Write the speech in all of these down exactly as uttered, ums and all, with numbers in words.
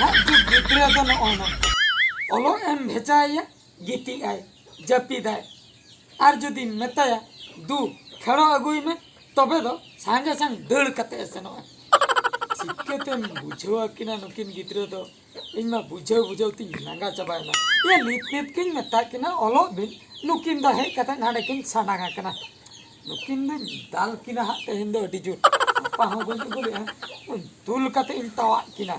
ᱱᱟᱦᱟᱜ ᱡᱩᱜᱽ ᱜᱤᱫᱽᱨᱟᱹ ᱫᱚ ᱱᱚᱜᱼᱚ ᱱᱚᱝᱠᱟ᱾ ᱚᱞᱚᱜ ᱮᱢ ᱵᱷᱮᱡᱟᱭᱮᱭᱟ, ᱜᱤᱛᱤᱡ ᱟᱭ, ᱡᱟᱹᱯᱤᱫᱟᱭ᱾ ᱟᱨ ᱡᱩᱫᱤᱢ ᱢᱮᱛᱟᱭᱟ, "ᱫᱩ, ᱠᱷᱮᱲᱚ ᱟᱹᱜᱩᱭ ᱢᱮ," ᱛᱚᱵᱮ ᱫᱚ ᱥᱟᱸᱜᱮ ᱥᱟᱝ ᱫᱟᱹᱲ ᱠᱟᱛᱮ ᱮ ᱥᱮᱱᱚᱜᱼᱟ᱾ ᱪᱤᱠᱟᱹᱛᱮᱢ ᱵᱩᱡᱷᱟᱹᱣ ᱟᱹᱠᱤᱱᱟ ᱱᱩᱠᱤᱱ ᱜᱤᱫᱽᱨᱟᱹ ᱫᱚ? ᱤᱧ ᱢᱟ ᱵᱩᱡᱷᱟᱹᱣ ᱵᱩᱡᱷᱟᱹᱣ ᱛᱤᱧ ᱞᱟᱸᱜᱟ ᱪᱟᱵᱟᱭᱮᱱᱟ᱾ ᱤᱭᱟᱹ, ᱱᱤᱛ ᱱᱤᱛ ᱜᱤᱧ ᱢᱮᱛᱟ ᱠᱤᱱᱟ, "ᱚᱞᱚᱜ ᱵᱤᱱ", ᱱᱩᱠᱤᱱ ᱫᱚ ᱦᱮᱡ ᱠᱟᱛᱮ ᱱᱟᱰᱮ ᱠᱤᱱ ᱥᱟᱰᱟᱝ ᱟᱠᱟᱱᱟ᱾ ᱱᱩᱠᱤᱱ ᱫᱚᱧ ᱫᱟᱞ ᱠᱤᱱᱟ ᱦᱟᱸᱜ ᱛᱮᱦᱮᱧ ᱫᱚ ᱟᱹᱰᱤ ᱡᱳᱨ᱾ ᱜᱟᱯᱟ ᱦᱚᱸ ᱵᱟᱹᱧ ᱟᱹᱜᱩ ᱞᱮᱜᱼᱟ, ᱩᱱ ᱛᱩᱞ ᱠᱟᱛᱮ ᱤᱧ ᱛᱟᱣᱟᱜ ᱠᱤᱱᱟ᱾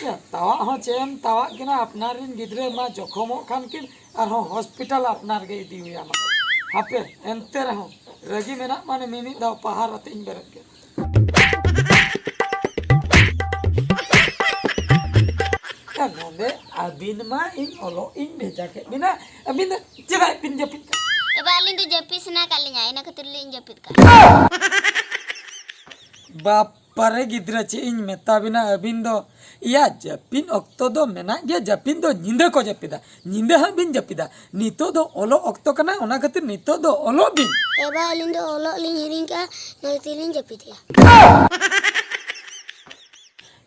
ᱭᱟ, ᱛᱟᱣᱟᱜ ᱦᱚᱸ ᱪᱮᱫ ᱮᱢ ᱛᱟᱣᱟᱜ ᱠᱤᱱᱟ, ᱟᱯᱱᱟᱨ ᱨᱮᱱ ᱜᱤᱫᱽᱨᱟᱹ ᱢᱟ ᱡᱚᱠᱷᱚᱢᱚᱜ ᱠᱷᱟᱱ ᱠᱤᱱ ᱟᱨᱦᱚᱸ ᱦᱚᱥᱯᱤᱴᱟᱞ ᱟᱯᱱᱟᱨ ᱜᱮ ᱤᱫᱤ ᱦᱩᱭ ᱟᱢᱟ᱾ ᱦᱟᱯᱮ, ᱮᱱᱛᱮ ᱨᱮᱦᱚᱸ ᱨᱟᱹᱜᱤ ᱢᱮᱱᱟᱜ ᱢᱟᱱᱮ ᱢᱤᱢᱤᱫ ᱫᱷᱟᱣ ᱯᱟᱦᱟᱨ ᱟᱛᱮ ᱤᱧ ᱵᱮᱨᱮᱫ ᱠᱮᱫ᱾ ᱱᱚᱰᱮ ᱟᱹᱵᱤᱱ ᱢᱟ ᱤᱧ ᱚᱞᱚᱜ ᱤᱧ ᱵᱷᱮᱡᱟ ᱠᱮᱫ ᱵᱤᱱᱟ, ᱟᱹᱵᱤᱱ ᱫᱚ ᱪᱮᱫᱟᱜ ᱵᱤᱱ ᱡᱟᱹᱯᱤᱫ ᱠᱟᱜᱼᱟ? ᱮ ᱵᱟ, ᱟᱹᱞᱤᱧ ᱫᱚ ᱡᱟᱹᱯᱤᱫ ᱥᱟᱱᱟ ᱠᱟᱜ ᱞᱤᱧᱟ, ᱤᱱᱟᱹ ᱠᱷᱟᱹᱛᱤᱨ ᱞᱤᱧ ᱡᱟᱹᱯᱤᱫ ᱠᱟᱜᱼᱟ᱾ ᱵᱟᱯᱟᱨᱮ ᱜᱤᱫᱽᱨᱟᱹ, ᱪᱮᱫ ᱤᱧ ᱢᱮᱛᱟ ᱵᱤᱱᱟ ᱟᱹᱵᱤᱱ ᱫᱚ᱾ ᱤᱭᱟ, ᱡᱟᱹᱯᱤᱫ ᱚᱠᱛᱚ ᱫᱚ ᱢᱮᱱᱟᱜ ᱜᱮᱭᱟ, ᱡᱟᱹᱯᱤᱫ ᱫᱚ ᱧᱤᱫᱟᱹ ᱠᱚ ᱡᱟᱹᱯᱤᱫᱟ, ᱧᱤᱫᱟᱹ ᱦᱟᱸᱜ ᱵᱤᱱ ᱡᱟᱹᱯᱤᱫᱟ᱾ ᱱᱤᱛᱚᱜ ᱫᱚ ᱚᱞᱚᱜ ᱚᱠᱛᱚ ᱠᱟᱱᱟ, ᱚᱱᱟ ᱠᱷᱟᱹᱛᱤᱨ ᱱᱤᱛᱚᱜ ᱫᱚ ᱚᱞᱚᱜ ᱵᱤᱱ᱾ ᱮ ᱵᱟ, ᱟᱹᱞᱤᱧ ᱫᱚ ᱚᱞᱚᱜ ᱞᱤᱧ ᱦᱤᱲᱤᱧ ᱠᱟᱜᱼᱟ, ᱚᱱᱟ ᱠᱷᱟᱹᱛᱤᱨ ᱞᱤᱧ ᱡᱟᱹᱯᱤᱫᱮᱜᱼᱟ᱾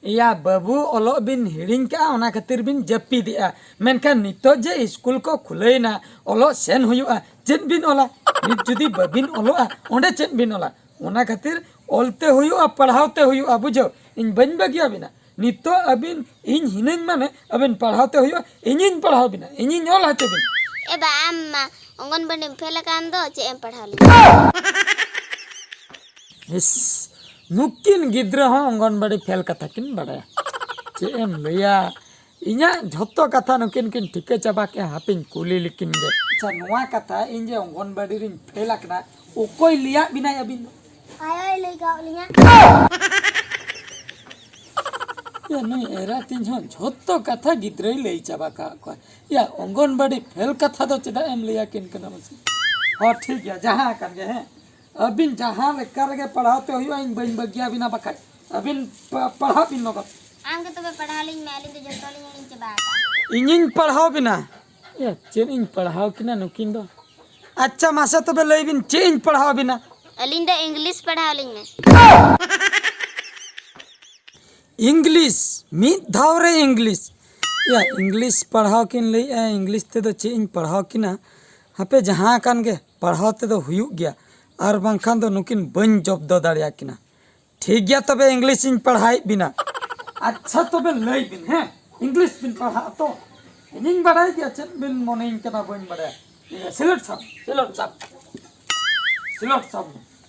ᱮᱭᱟ ᱵᱟᱹᱵᱩ, ᱚᱞᱚᱜ ᱵᱤᱱ ᱦᱤᱲᱤᱧ ᱠᱟᱜᱼᱟ, ᱚᱱᱟ ᱠᱷᱟᱹᱛᱤᱨ ᱵᱤᱱ ᱡᱟᱹᱯᱤᱫᱮᱜᱼᱟ᱾ ᱢᱮᱱᱠᱷᱟᱱ ᱱᱤᱛᱚᱜ ᱡᱮ ᱤᱥᱠᱩᱞ ᱠᱚ ᱠᱷᱩᱞᱟᱹᱭᱮᱱᱟ, ᱚᱞᱚᱜ ᱥᱮᱱ ᱦᱩᱭᱩᱜᱼᱟ, ᱪᱮᱫ ᱵᱤᱱ ᱚᱞᱟ? ᱱᱤᱛ ᱡᱩᱫᱤ ᱵᱟᱹᱵᱤᱱ ᱚᱞᱚᱜᱼᱟ, ᱚᱸᱰᱮ ᱪᱮᱫ ᱵᱤᱱ ᱚᱞᱟ? ᱚᱱᱟ ᱠᱷᱟᱹᱛᱤᱨ ᱚᱞᱛᱮ ᱦᱩᱭᱩᱜᱼᱟ, ᱯᱟᱲᱦᱟᱣ ᱛᱮ ᱦᱩᱭᱩᱜᱼᱟ, ᱵᱩᱡᱷᱟᱹᱣ? ᱤᱧ ᱵᱟᱹᱧ ᱵᱟᱹᱜᱤᱭᱟᱵᱤᱱᱟ᱾ ᱱᱤᱛᱚᱜ ᱟᱹᱵᱤᱱ, ᱤᱧ ᱦᱤᱱᱟᱹᱧ ᱢᱟᱱᱮ ᱟᱹᱵᱤᱱ ᱯᱟᱲᱦᱟᱣ ᱛᱮ ᱦᱩᱭᱩᱜᱼᱟ, ᱤᱧᱤᱧ ᱯᱟᱲᱦᱟᱣ ᱵᱤᱱᱟ, ᱤᱧᱤᱧ ᱚᱞ ᱦᱚᱪᱚ ᱵᱤᱱᱟ᱾ ᱮ ᱵᱟ, ᱟᱢ ᱢᱟ ᱚᱝᱜᱚᱱᱵᱟᱲᱤᱢ ᱯᱷᱮᱞ ᱟᱠᱟᱱ ᱫᱚ, ᱪᱮᱫ ᱮᱢ ᱯᱟᱲᱦᱟᱣ ᱞᱮᱭᱟ? ᱤᱥ, ᱱᱩᱠᱤᱱ ᱜᱤᱫᱽᱨᱟᱹ ᱦᱚᱸ ᱚᱝᱜᱚᱱᱵᱟᱲᱤ ᱯᱷᱮᱞ ᱠᱟᱛᱷᱟ ᱠᱤᱱ ᱵᱟᱲᱟᱭᱟ᱾ ᱪᱮᱫ ᱮᱢ ᱞᱟᱹᱭᱟ, ᱤᱧᱟᱹᱜ ᱡᱷᱚᱛᱚ ᱠᱟᱛᱷᱟ ᱱᱩᱠᱤᱱ ᱠᱤᱱ ᱴᱷᱤᱠᱟᱹ ᱪᱟᱵᱟ ᱠᱮᱜᱼᱟ, ᱦᱟᱯᱮᱧ ᱠᱩᱞᱤ ᱞᱮᱠᱤᱱ ᱜᱮ᱾ ᱟᱪᱪᱷᱟ, ᱱᱚᱣᱟ ᱠᱟᱛᱷᱟ, ᱤᱧ ᱡᱮ ᱚᱝᱜᱚᱱᱵᱟᱲᱤ ᱨᱤᱧ ᱯᱷᱮᱞ ᱟᱠᱟᱱᱟ, ᱚᱠᱚᱭ ᱞᱟᱹᱭᱟᱫ ᱵᱤᱱᱟᱭ ᱟᱹᱵᱤᱱ ᱫᱚ? ᱟᱭᱳᱭ ᱞᱟᱹᱭ ᱠᱟᱜ ᱞᱤᱧᱟ᱾ ᱭᱟ, ᱱᱩᱭ ᱮᱨᱟ ᱛᱤᱧ ᱦᱚᱸ ᱡᱷᱚᱛᱚ ᱠᱟᱛᱷᱟ ᱜᱤᱫᱽᱨᱟᱹᱭ ᱞᱟᱹᱭ ᱪᱟᱵᱟ ᱠᱟᱜ ᱠᱚᱣᱟ᱾ ᱭᱟ, ᱚᱝᱜᱚᱱᱵᱟᱲᱤ ᱯᱷᱮᱞ ᱠᱟᱛᱷᱟ ᱫᱚ ᱪᱮᱫᱟᱜ ᱮᱢ ᱞᱟᱹᱭ ᱟᱹᱠᱤᱱ ᱠᱟᱱᱟ ᱢᱟᱥᱮ? ᱦᱚᱸ, ᱴᱷᱤᱠ ᱜᱮᱭᱟ, ᱡᱟᱦᱟᱸ ᱟᱠᱟᱱ ᱜᱮ, ᱦᱮᱸ᱾ ᱟᱹᱵᱤᱱ ᱡᱟᱦᱟᱸ ᱞᱮᱠᱟ ᱨᱮᱜᱮ ᱯᱟᱲᱦᱟᱣ ᱛᱮ ᱦᱩᱭᱩᱜᱼᱟ, ᱤᱧ ᱵᱟᱹᱧ ᱵᱟᱹᱜᱤᱭᱟᱵᱤᱱᱟ ᱵᱟᱠᱷᱟᱡ᱾ ᱟᱹᱵᱤᱱ ᱯᱟ-, ᱯᱟᱲᱦᱟᱜ ᱵᱤᱱ ᱞᱚᱜᱚᱱ᱾ ᱟᱢ ᱜᱮ ᱛᱚᱵᱮ ᱯᱟᱲᱦᱟᱣ ᱞᱤᱧ ᱢᱮ, ᱟᱹᱞᱤᱧ ᱫᱚ ᱡᱚᱛᱚ ᱞᱤᱧ ᱦᱤᱲᱤᱧ ᱪᱟᱵᱟ ᱟᱠᱟᱫᱼᱟ᱾ ᱤᱧᱤᱧ ᱯᱟᱲᱦᱟᱣ ᱵᱤᱱᱟ? ᱭᱟ, ᱪᱮᱫ ᱤᱧ ᱯᱟᱲᱦᱟᱣ ᱠᱤᱱᱟ ᱱᱩᱠᱤᱱ ᱫᱚ? ᱟᱪᱪᱷᱟ, ᱢᱟᱥᱮ ᱛᱚᱵᱮ ᱞᱟᱹᱭ ᱵᱤᱱ, ᱪᱮᱫ ᱤᱧ ᱯᱟᱲᱦᱟᱣ ᱵᱤᱱᱟ? ᱟᱹᱞᱤᱧ ᱫᱚ ᱤᱝᱞᱤᱥ ᱯᱟᱲᱦᱟᱣ ᱞᱤᱧ ᱢᱮ᱾ ᱤᱝᱞᱤᱥ? ᱢᱤᱫ ᱫᱷᱟᱣ ᱨᱮ ᱤᱝᱞᱤᱥ? ᱭᱟ, ᱤᱝᱞᱤᱥ ᱯᱟᱲᱦᱟᱣ ᱠᱤᱱ ᱞᱟᱹᱭᱮᱜᱼᱟ, ᱤᱝᱞᱤᱥ ᱛᱮᱫᱚ ᱪᱮᱫ ᱤᱧ ᱯᱟᱲᱦᱟᱣ ᱠᱤᱱᱟ? ᱦᱟᱯᱮ, ᱡᱟᱦᱟᱸ ᱟᱠᱟᱱ ᱜᱮ, ᱯᱟᱲᱦᱟᱣ ᱛᱮᱫᱚ ᱦᱩᱭᱩᱜ ᱜᱮᱭᱟ, ᱟᱨ ᱵᱟᱝᱠᱷᱟᱱ ᱫᱚ ᱱᱩᱠᱤᱱ ᱵᱟᱹᱧ ᱡᱚᱵᱫᱚ ᱫᱟᱲᱮᱭᱟᱠᱤᱱᱟ᱾ ᱴᱷᱤᱠ ᱜᱮᱭᱟ, ᱛᱚᱵᱮ ᱤᱝᱞᱤᱥ ᱤᱧ ᱯᱟᱲᱦᱟᱣᱮᱫ ᱵᱤᱱᱟ᱾ ᱟᱪᱪᱷᱟ, ᱛᱚᱵᱮ ᱞᱟᱹᱭ ᱵᱤᱱ, ᱦᱮᱸ, ᱤᱝᱞᱤᱥ ᱵᱤᱱ ᱯᱟᱲᱦᱟᱜᱼᱟ ᱛᱚ? ᱤᱧᱤᱧ ᱵᱟᱲᱟᱭ ᱜᱮᱭᱟ, ᱪᱮᱫ ᱵᱤᱱ ᱢᱚᱱᱮᱭᱤᱧ ᱠᱟᱱᱟ ᱵᱟᱹᱧ ᱵᱟᱲᱟᱭᱟ᱾ ᱤᱭᱟᱹ, ᱥᱤᱞᱚᱴ ᱥᱟᱵ, ᱥᱤᱞᱚᱴ ᱥᱟᱵ, ᱥᱤᱞᱚᱴ ᱥᱟᱵ,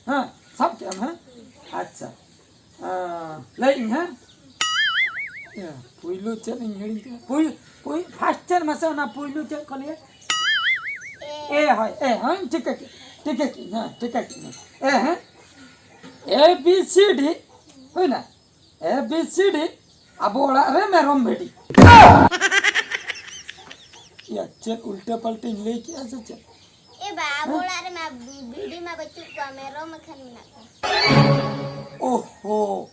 ᱦᱮᱸ, ᱥᱟᱵ ᱠᱮᱜ ᱟᱢ, ᱦᱮᱸ? ᱟᱪᱪᱷᱟ, ᱟᱸ, ᱞᱟᱹᱭᱮᱫ ᱟᱹᱧ, ᱦᱮᱸ? ᱤᱭᱟᱹ, ᱯᱩᱭᱞᱩ ᱪᱮᱫ ᱤᱧ ᱦᱤᱲᱤᱧ ᱠᱮᱫᱟ? ᱯᱩᱭ-, ᱯᱩᱭ-, ᱯᱷᱟᱥᱴ ᱪᱮᱫ ᱢᱟᱥᱮ, ᱚᱱᱟ ᱯᱩᱭᱞᱩ ᱪᱮᱫ ᱠᱚ ᱞᱟᱹᱭᱟ? ᱮ, ᱦᱳᱭ, ᱮ, ᱦᱳᱭ, ᱴᱷᱤᱠᱟᱹ ᱠᱮᱫ, ᱴᱷᱤᱠᱟᱹ ᱠᱮᱫ, ᱦᱮᱸ, ᱴᱷᱤᱠᱟᱹ ᱠᱮᱫ, ᱦᱮᱸ, ᱮ, ᱦᱮᱸ? ᱮ ᱵᱤ ᱥᱤ ᱰᱤ, ᱦᱩᱭᱱᱟ? ᱮ ᱵᱤ ᱥᱤ ᱰᱤ, ᱟᱵᱚ ᱚᱲᱟᱜ ᱨᱮ ᱢᱮᱨᱚᱢ ᱵᱷᱤᱰᱤ᱾ ᱭᱟ, ᱪᱮᱫ ᱩᱞᱴᱟᱹ ᱯᱟᱞᱴᱟᱧ ᱞᱟᱹᱭ ᱠᱮᱜᱼᱟ ᱥᱮ ᱪᱮᱫ? ᱮ ᱵᱟ, ᱟᱵᱚ ᱚᱲᱟᱜ ᱨᱮᱢᱟ ᱵᱷᱤᱰᱤ ᱢᱟ ᱵᱟᱹᱪᱩᱜ ᱠᱚᱣᱟ, ᱢᱮᱨᱚᱢ ᱮᱠᱷᱟᱱ ᱢᱮᱱᱟᱜ ᱠᱚᱣᱟ᱾ ᱳᱦᱳ,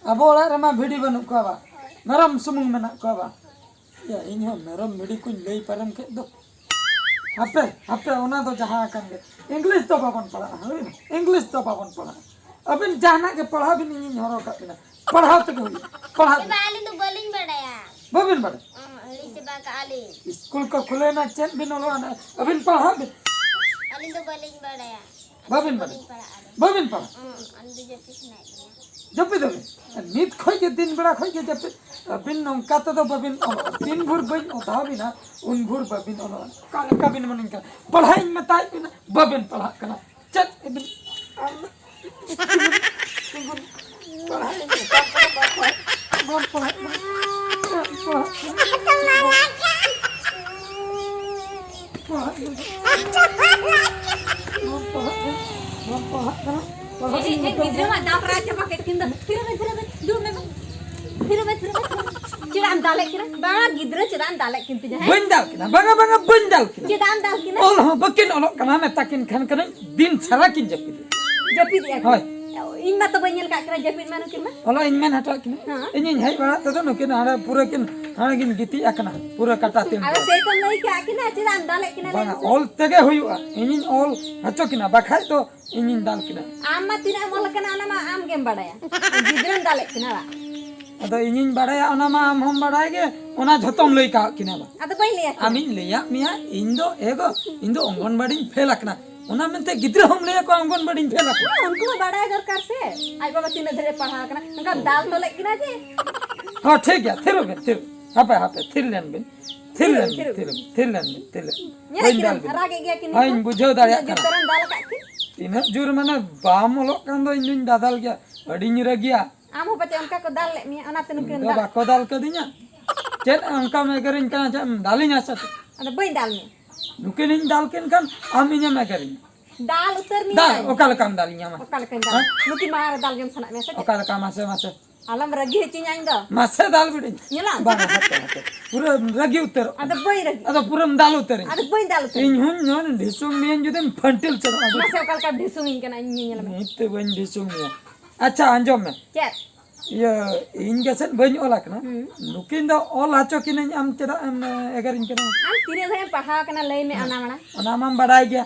ᱟᱵᱚ ᱚᱲᱟᱜ ᱨᱮᱢᱟ ᱵᱷᱤᱰᱤ ᱵᱟᱹᱱᱩᱜ ᱠᱚᱣᱟ ᱵᱟ, ᱢᱮᱨᱚᱢ ᱥᱩᱢᱩᱝ ᱢᱮᱱᱟᱜ ᱠᱚᱣᱟ ᱵᱟ᱾ ᱭᱟ, ᱤᱧ ᱦᱚᱸ ᱢᱮᱨᱚᱢ ᱵᱷᱤᱰᱤ ᱠᱚᱧ ᱞᱟᱹᱭ ᱯᱟᱨᱚᱢ ᱠᱮᱫ ᱫᱚ᱾ ᱦᱟᱯᱮ, ᱦᱟᱯᱮ, ᱚᱱᱟ ᱫᱚ ᱡᱟᱦᱟᱸ ᱟᱠᱟᱱ ᱜᱮ᱾ ᱤᱝᱞᱤᱥ ᱫᱚ ᱵᱟᱵᱚᱱ ᱯᱟᱲᱦᱟᱜᱼᱟ, ᱦᱳᱭ ᱱᱟ? ᱤᱝᱞᱤᱥ ᱫᱚ ᱵᱟᱵᱚᱱ ᱯᱟᱲᱦᱟᱜᱼᱟ᱾ ᱟᱹᱵᱤᱱ ᱡᱟᱦᱟᱱᱟᱜ ᱜᱮ ᱯᱟᱲᱦᱟᱣ ᱵᱤᱱ, ᱤᱧᱤᱧ ᱦᱚᱨᱦᱚ ᱠᱟᱜ ᱵᱤᱱᱟ᱾ ᱯᱟᱲᱦᱟᱣ ᱛᱮᱜᱮ ᱦᱩᱭᱩᱜᱼᱟ᱾ ᱯᱟᱲᱦᱟᱣ ᱮ ᱵᱤᱱ᱾ ᱵᱟ, ᱟᱹᱞᱤᱧ ᱫᱚ ᱵᱟᱹᱞᱤᱧ ᱵᱟᱲᱟᱭᱟ᱾ ᱵᱟᱹᱵᱤᱱ ᱵᱟᱲᱟᱭᱟ? ᱚᱦᱚᱸ, ᱦᱤᱲᱤᱧ ᱪᱟᱵᱟ ᱠᱟᱜᱼᱟ ᱞᱤᱧ᱾ ᱤᱥᱠᱩᱞ ᱠᱚ ᱠᱷᱩᱞᱟᱹᱣ ᱮᱱᱟ, ᱪᱮᱫ ᱵᱤᱱ ᱚᱞᱚᱜᱼᱟ? ᱟᱹᱵᱤᱱ ᱯᱟᱲᱦᱟᱜ ᱵᱤᱱ᱾ ᱟᱹᱞᱤᱧ ᱫᱚ ᱵᱟᱹᱞᱤᱧ ᱵᱟᱲᱟᱭᱟ᱾ ᱵᱟᱹᱵᱤᱱ ᱵᱟᱲᱟᱭᱟ? ᱵᱟᱹᱞᱤᱧ ᱯᱟᱲᱦᱟᱜᱼᱟ ᱟᱹᱞᱤᱧ᱾ ᱵᱟᱹᱵᱤᱱ ᱯᱟᱲᱦᱟᱜᱼᱟ? ᱚᱦᱚᱸ, ᱟᱹᱞᱤᱧ ᱫᱚ ᱡᱟᱹᱯᱤᱫ ᱥᱟᱱᱟᱭᱮᱫ ᱞᱤᱧᱟ᱾ ᱡᱟᱹᱯᱤᱫ ᱟᱹᱵᱤᱱ? ᱱᱤᱛ ᱠᱷᱚᱡ ᱜᱮ ᱫᱤᱱ ᱵᱮᱲᱟ ᱠᱷᱚᱡ ᱜᱮ ᱡᱟᱹᱯᱤᱫ᱾ ᱟᱹᱵᱤᱱ ᱱᱚᱝᱠᱟ ᱛᱮᱫᱚ ᱵᱟᱹᱵᱤᱱ ᱚᱞᱚᱜᱼᱟ᱾ ᱛᱤᱱ ᱵᱷᱳᱨ ᱵᱟᱹᱧ ᱚᱫᱷᱟᱣ ᱵᱤᱱᱟ, ᱩᱱ ᱵᱷᱳᱨ ᱵᱟᱹᱵᱤᱱ ᱚᱞᱚᱜᱼᱟ᱾ ᱚᱠᱟ ᱞᱮᱠᱟ ᱵᱤᱱ ᱢᱚᱱᱮᱧ ᱠᱟᱱᱟ? ᱯᱟᱲᱦᱟᱜ ᱤᱧ ᱢᱮᱛᱟᱭᱮᱫ ᱵᱤᱱᱟ, ᱵᱟᱹᱵᱤᱱ ᱯᱟᱲᱦᱟᱜ ᱠᱟᱱᱟ᱾ ᱪᱮᱫ ᱤᱵᱤᱱ ᱯᱟᱲᱦᱟᱜ ᱤᱧ ᱢᱮᱛᱟᱢ ᱠᱟᱱᱟ, ᱵᱟᱢ ᱯᱟᱲᱦᱟᱜ, ᱵᱟᱢ ᱯᱟᱲᱦᱟᱜ ᱠᱟᱱᱟ, ᱵᱟᱢ ᱯᱟᱲᱦᱟᱜ ᱠᱟᱱᱟ᱾ ᱯᱟᱲᱦᱟᱜ ᱜᱮ᱾ ᱵᱟᱢ ᱯᱟᱲᱦᱟᱜ ᱠᱟᱱᱟ, ᱵᱟᱢ ᱯᱟᱲᱦᱟᱜ ᱠᱟᱱᱟ, ᱯᱟᱲᱦᱟᱜ ᱦᱮᱡ, ᱦᱮᱡ, ᱜᱮ᱾ ᱜᱤᱫᱽᱨᱟᱹ ᱢᱟ ᱫᱟᱞ ᱨᱟᱡᱟ ᱪᱟᱵᱟ ᱠᱮᱫ ᱠᱤᱱ ᱫᱚ᱾ ᱛᱷᱤᱨ ᱢᱮ, ᱛᱷᱤᱨ ᱢᱮ, ᱫᱩᱲᱩᱵ ᱢᱮ ᱢᱟ᱾ ᱛᱷᱤᱨ ᱢᱮ, ᱛᱷᱤᱨ ᱢᱮ, ᱛᱷᱤᱨ ᱢᱮ᱾ ᱪᱮᱫᱟᱜ ᱮᱢ ᱫᱟᱞᱮᱫ ᱠᱤᱱᱟ? ᱵᱟᱝᱟ, ᱜᱤᱫᱽᱨᱟᱹ ᱪᱮᱫᱟᱜ ᱮᱢ ᱫᱟᱞᱮᱫ ᱠᱤᱱ ᱛᱤᱧᱟ, ᱦᱮᱸ? ᱵᱟᱹᱧ ᱫᱟᱞ ᱠᱤᱱᱟ, ᱵᱟᱝᱟ, ᱵᱟᱝᱟ, ᱵᱟᱹᱧ ᱫᱟᱞ ᱠᱤᱱᱟ᱾ ᱪᱮᱫᱟᱜ ᱮᱢ ᱫᱟᱞ ᱠᱤᱱᱟ? ᱚᱞ ᱦᱚᱸ ᱵᱟᱹᱠᱤᱱ ᱚᱞᱚᱜ ᱠᱟᱱᱟ, ᱢᱮᱛᱟ ᱠᱤᱱ ᱠᱷᱟᱱ ᱠᱟᱹᱱᱟᱹᱧ, ᱫᱤᱱ ᱥᱟᱨᱟ ᱠᱤᱱ ᱡᱟᱹᱯᱤᱫ᱾ ᱡᱟᱹᱯᱤᱫᱮᱜᱼᱟ ᱠᱤᱱ? ᱦᱳᱭ᱾ ᱳᱭ, ᱤᱧ ᱢᱟ ᱛᱚ ᱵᱟᱹᱧ ᱧᱮᱞ ᱠᱟᱜ ᱠᱤᱱᱟ ᱡᱟᱹᱯᱤᱫ ᱢᱟ ᱱᱩᱠᱤᱱ ᱢᱟ᱾ ᱚᱞᱚᱜ ᱤᱧ ᱢᱮᱱ ᱦᱚᱴᱚ ᱠᱤᱱᱟ᱾ ᱦᱮᱸ᱾ ᱤᱧᱤᱧ ᱦᱮᱡ ᱵᱟᱲᱟᱜ ᱛᱮᱫᱚ ᱱᱩᱠᱤᱱ ᱦᱟᱸᱰᱮ ᱯᱩᱨᱟᱹ ᱠᱤᱱ, ᱦᱟᱸᱰᱮ ᱠᱤᱱ ᱜᱤᱛᱤᱡ ᱟᱠᱟᱱᱟ, ᱯᱩᱨᱟᱹ ᱠᱟᱴᱟ ᱛᱤᱱ ᱟᱫᱚ ᱠᱚ᱾ ᱥᱮᱭ ᱛᱚᱢ ᱞᱟᱹᱭ ᱠᱟᱜ ᱠᱤᱱᱟ, ᱪᱮᱫᱟᱜ ᱮᱢ ᱫᱟᱞᱮᱫ ᱠᱤᱱᱟ, ᱞᱟᱹᱭ ᱵᱟᱝᱟ, ᱢᱮᱥᱮ? ᱚᱞ ᱛᱮᱜᱮ ᱦᱩᱭᱩᱜᱼᱟ᱾ ᱤᱧᱤᱧ ᱚᱞ ᱦᱚᱪᱚ ᱠᱤᱱᱟ, ᱵᱟᱠᱷᱟᱡ ᱫᱚ ᱤᱧᱤᱧ ᱫᱟᱞ ᱠᱤᱱᱟ᱾ ᱟᱢ ᱢᱟ ᱛᱤᱱᱟᱹᱜ ᱮᱢ ᱚᱞ ᱠᱟᱱᱟ, ᱚᱱᱟ ᱢᱟ ᱟᱢ ᱜᱮᱢ ᱵᱟᱲᱟᱭᱟ᱾ ᱜᱤᱫᱽᱨᱟᱹᱢ ᱫᱟᱞᱮᱫ ᱠᱤᱱᱟ ᱵᱟᱝ? ᱟᱫᱚ ᱤᱧᱤᱧ ᱵᱟᱲᱟᱭᱟ, ᱚᱱᱟ ᱢᱟ ᱟᱢ ᱦᱚᱸᱢ ᱵᱟᱲᱟᱭ ᱜᱮ, ᱚᱱᱟ ᱡᱷᱚᱛᱚᱢ ᱞᱟᱹᱭ ᱠᱟᱜ ᱠᱤᱱᱟ ᱵᱟᱝ? ᱟᱫᱚ ᱵᱟᱹᱧ ᱞᱟᱹᱭᱟ ᱠᱤᱱᱟ᱾ ᱟᱢᱤᱧ ᱞᱟᱹᱭᱟᱫ ᱢᱮᱭᱟ, ᱤᱧ ᱫᱚ ᱮ ᱜᱚ, ᱤᱧ ᱫᱚ ᱚᱝᱜᱚᱱᱵᱟᱲᱤᱧ ᱯᱷᱮᱞ ᱟᱠᱟᱱᱟ᱾ ᱚᱱᱟ ᱢᱮᱱᱛᱮ ᱜᱤᱫᱽᱨᱟᱹ ᱦᱚᱸᱢ ᱞᱟᱹᱭ ᱟᱠᱚᱣᱟ ᱚᱝᱜᱚᱱᱵᱟᱲᱤᱧ ᱯᱷᱮᱞ ᱟᱠᱟᱱᱟ? ᱦᱮᱸ, ᱩᱱᱠᱩ ᱦᱚᱸ ᱵᱟᱲᱟᱭ ᱫᱚᱨᱠᱟᱨ ᱥᱮ, ᱟᱡ ᱵᱟᱵᱟ ᱛᱤᱱᱟᱹᱜ ᱫᱷᱟᱹᱨᱤᱡ ᱮ ᱯᱟᱲᱦᱟᱣ ᱟᱠᱟᱱᱟ, ᱚᱱᱠᱟ ᱫᱟᱞ ᱛᱚᱞᱮᱫ ᱠᱤᱱᱟ ᱡᱮ᱾ ᱦᱚᱸ, ᱴᱷᱤᱠ ᱜᱮᱭᱟ, ᱛᱷᱤᱨᱚᱜ ᱵᱤᱱ, ᱛᱷᱤᱨ᱾ ᱦᱟᱯᱮ, ᱦᱟᱯᱮ, ᱛᱷᱤᱨ ᱞᱮᱱ ᱵᱤᱱ, ᱛᱷᱤᱨ ᱛᱷᱤᱨ ᱞᱮᱱ ᱵᱤᱱ, ᱵᱤᱱ, ᱛᱷᱤᱨ ᱵᱤᱱ, ᱛᱷᱤᱨ ᱞᱮᱱ ᱵᱤᱱ, ᱛᱷᱤᱨ ᱞᱮᱱ ᱵᱤᱱ᱾ ᱧᱮᱞᱮᱫ ᱵᱟᱹᱧ ᱫᱟᱞ ᱠᱤᱱᱟᱹᱢ, ᱵᱤᱱᱟ᱾ ᱨᱟᱜᱮᱫ ᱜᱮᱭᱟ ᱠᱤᱱ ᱦᱳᱭ, ᱱᱤᱛᱚᱜ᱾ ᱤᱧ ᱵᱩᱡᱷᱟᱹᱣ ᱫᱟᱲᱮᱭᱟᱜ ᱛᱤᱱᱟᱹᱜ ᱡᱳᱨ ᱠᱟᱱᱟ᱾ ᱛᱮᱢ ᱫᱟᱞ ᱟᱠᱟᱫ ᱠᱤᱱ? ᱛᱤᱱᱟᱹᱜ ᱡᱳᱨ ᱢᱟᱱᱮ ᱵᱟᱢ ᱚᱞᱚᱜ ᱠᱟᱱ ᱫᱚ ᱤᱧ ᱫᱩᱧ ᱫᱟᱫᱟᱞ ᱜᱮᱭᱟ, ᱟᱹᱰᱤᱧ ᱨᱟᱹᱜᱤᱭᱟ᱾ ᱟᱢ ᱦᱚᱸ ᱯᱟᱪᱮ ᱚᱱᱠᱟ ᱠᱚ ᱫᱟᱞ ᱞᱮᱫ ᱢᱮᱭᱟ, ᱚᱱᱟᱛᱮ ᱱᱩᱠᱤᱱ ᱤᱧ ᱫᱚ ᱫᱟᱞ᱾ ᱵᱟᱠᱚ ᱫᱟᱞ ᱠᱟᱹᱫᱤᱧᱟ᱾ ᱪᱮᱫ ᱚᱱᱠᱟᱢ ᱮᱜᱮᱨᱤᱧ ᱠᱟᱱᱟ, ᱪᱮᱫ ᱮᱢ ᱫᱟᱞᱤᱧᱟ ᱥᱮ ᱪᱮᱫ? ᱟᱫᱚ ᱵᱟᱹᱧ ᱫᱟᱞ ᱢᱮᱭᱟ᱾ ᱱᱩᱠᱤᱱᱤᱧ ᱫᱟᱞ ᱠᱤᱱ ᱠᱷᱟᱱ ᱟᱢ ᱤᱧᱮᱢ ᱮᱜᱮᱨᱤᱧᱟ᱾ ᱫᱟᱞ ᱩᱛᱟᱹᱨ ᱫᱟᱞ, ᱢᱮᱭᱟᱧ᱾ ᱚᱠᱟ ᱞᱮᱠᱟᱢ ᱫᱟᱞᱤᱧᱟ ᱢᱟ? ᱚᱠᱟ ᱞᱮᱠᱟᱧ ᱫᱟᱞ? ᱦᱮᱸ? ᱱᱩᱠᱤᱱ ᱢᱟᱲᱟᱝ ᱨᱮ ᱫᱟᱞ ᱜᱮᱢ ᱥᱟᱱᱟᱭᱮᱫ ᱢᱮᱭᱟ ᱥᱮ ᱪᱮᱫ? ᱚᱠᱟ ᱞᱮᱠᱟ ᱢᱟᱥᱮ, ᱢᱟᱥᱮ? ᱟᱞᱚᱢ ᱨᱟᱹᱜᱤ ᱦᱚᱪᱚᱧᱟ ᱤᱧ ᱫᱚ᱾ ᱢᱟᱥᱮ ᱫᱟᱞ ᱵᱤᱰᱟᱹᱧ᱾ ᱧᱮᱞᱟᱢ? ᱵᱟᱝ, ᱦᱟᱯᱮ, ᱦᱟᱯᱮ᱾ ᱯᱩᱨᱟᱹ ᱨᱟᱹᱜᱤ ᱩᱛᱟᱹᱨᱚᱜ ᱟᱫᱚ ᱠᱟᱱᱟ᱾ ᱵᱟᱹᱧ ᱨᱟᱹᱜᱤ᱾ ᱟᱫᱚ ᱯᱩᱨᱟᱹᱢ ᱫᱟᱞ ᱩᱛᱟᱹᱨᱤᱧᱟ᱾ ᱟᱫᱚ ᱵᱟᱹᱧ ᱫᱟᱞ ᱩᱛᱟᱹᱨᱤᱧᱟ᱾ ᱤᱧ ᱦᱚᱸᱧ ᱧᱮᱞ ᱰᱷᱤᱥᱩᱢ ᱢᱤᱭᱟᱹᱧ ᱡᱩᱫᱤᱢ ᱯᱷᱟᱹᱱᱴᱤᱞ ᱪᱟᱵᱟᱜᱼᱟ᱾ ᱢᱟᱥᱮ ᱚᱠᱟ ᱞᱮᱠᱟ ᱰᱷᱤᱥᱩᱢᱤᱧ ᱠᱟᱱᱟ ᱤᱧ ᱧᱮᱧᱮᱞ ᱢᱮ᱾ ᱱᱤᱛ ᱛᱮ ᱵᱟᱹᱧ ᱰᱷᱤᱥᱩᱢ ᱢᱮᱭᱟ᱾ ᱟᱪᱪᱷᱟ, ᱟᱸᱡᱚᱢ ᱢᱮ᱾ ᱪᱮᱫ? ᱤᱭᱟᱹ, ᱤᱧ ᱜᱮᱥᱮ ᱵᱟᱹᱧ ᱚᱞ ᱟᱠᱟᱱᱟ᱾ ᱦᱩᱸ᱾ ᱱᱩᱠᱤᱱ ᱫᱚ ᱚᱞ ᱦᱚᱪᱚ ᱠᱤᱱᱟᱹᱧ, ᱟᱢ ᱪᱮᱫᱟᱜ ᱮᱢ, ᱮ, ᱮᱜᱮᱨᱤᱧ ᱠᱟᱱᱟ? ᱟᱢ ᱛᱤᱱᱟᱹᱜ ᱜᱷᱟᱹᱲᱤᱡ ᱮᱢ ᱯᱟᱲᱦᱟᱣ ᱟᱠᱟᱱᱟ ᱞᱟᱹᱭ ᱢᱮ ᱦᱮᱸ᱾ ᱚᱱᱟ ᱢᱟᱲᱟᱝ᱾ ᱚᱱᱟ ᱢᱟᱢ ᱵᱟᱰᱟᱭ ᱜᱮᱭᱟ᱾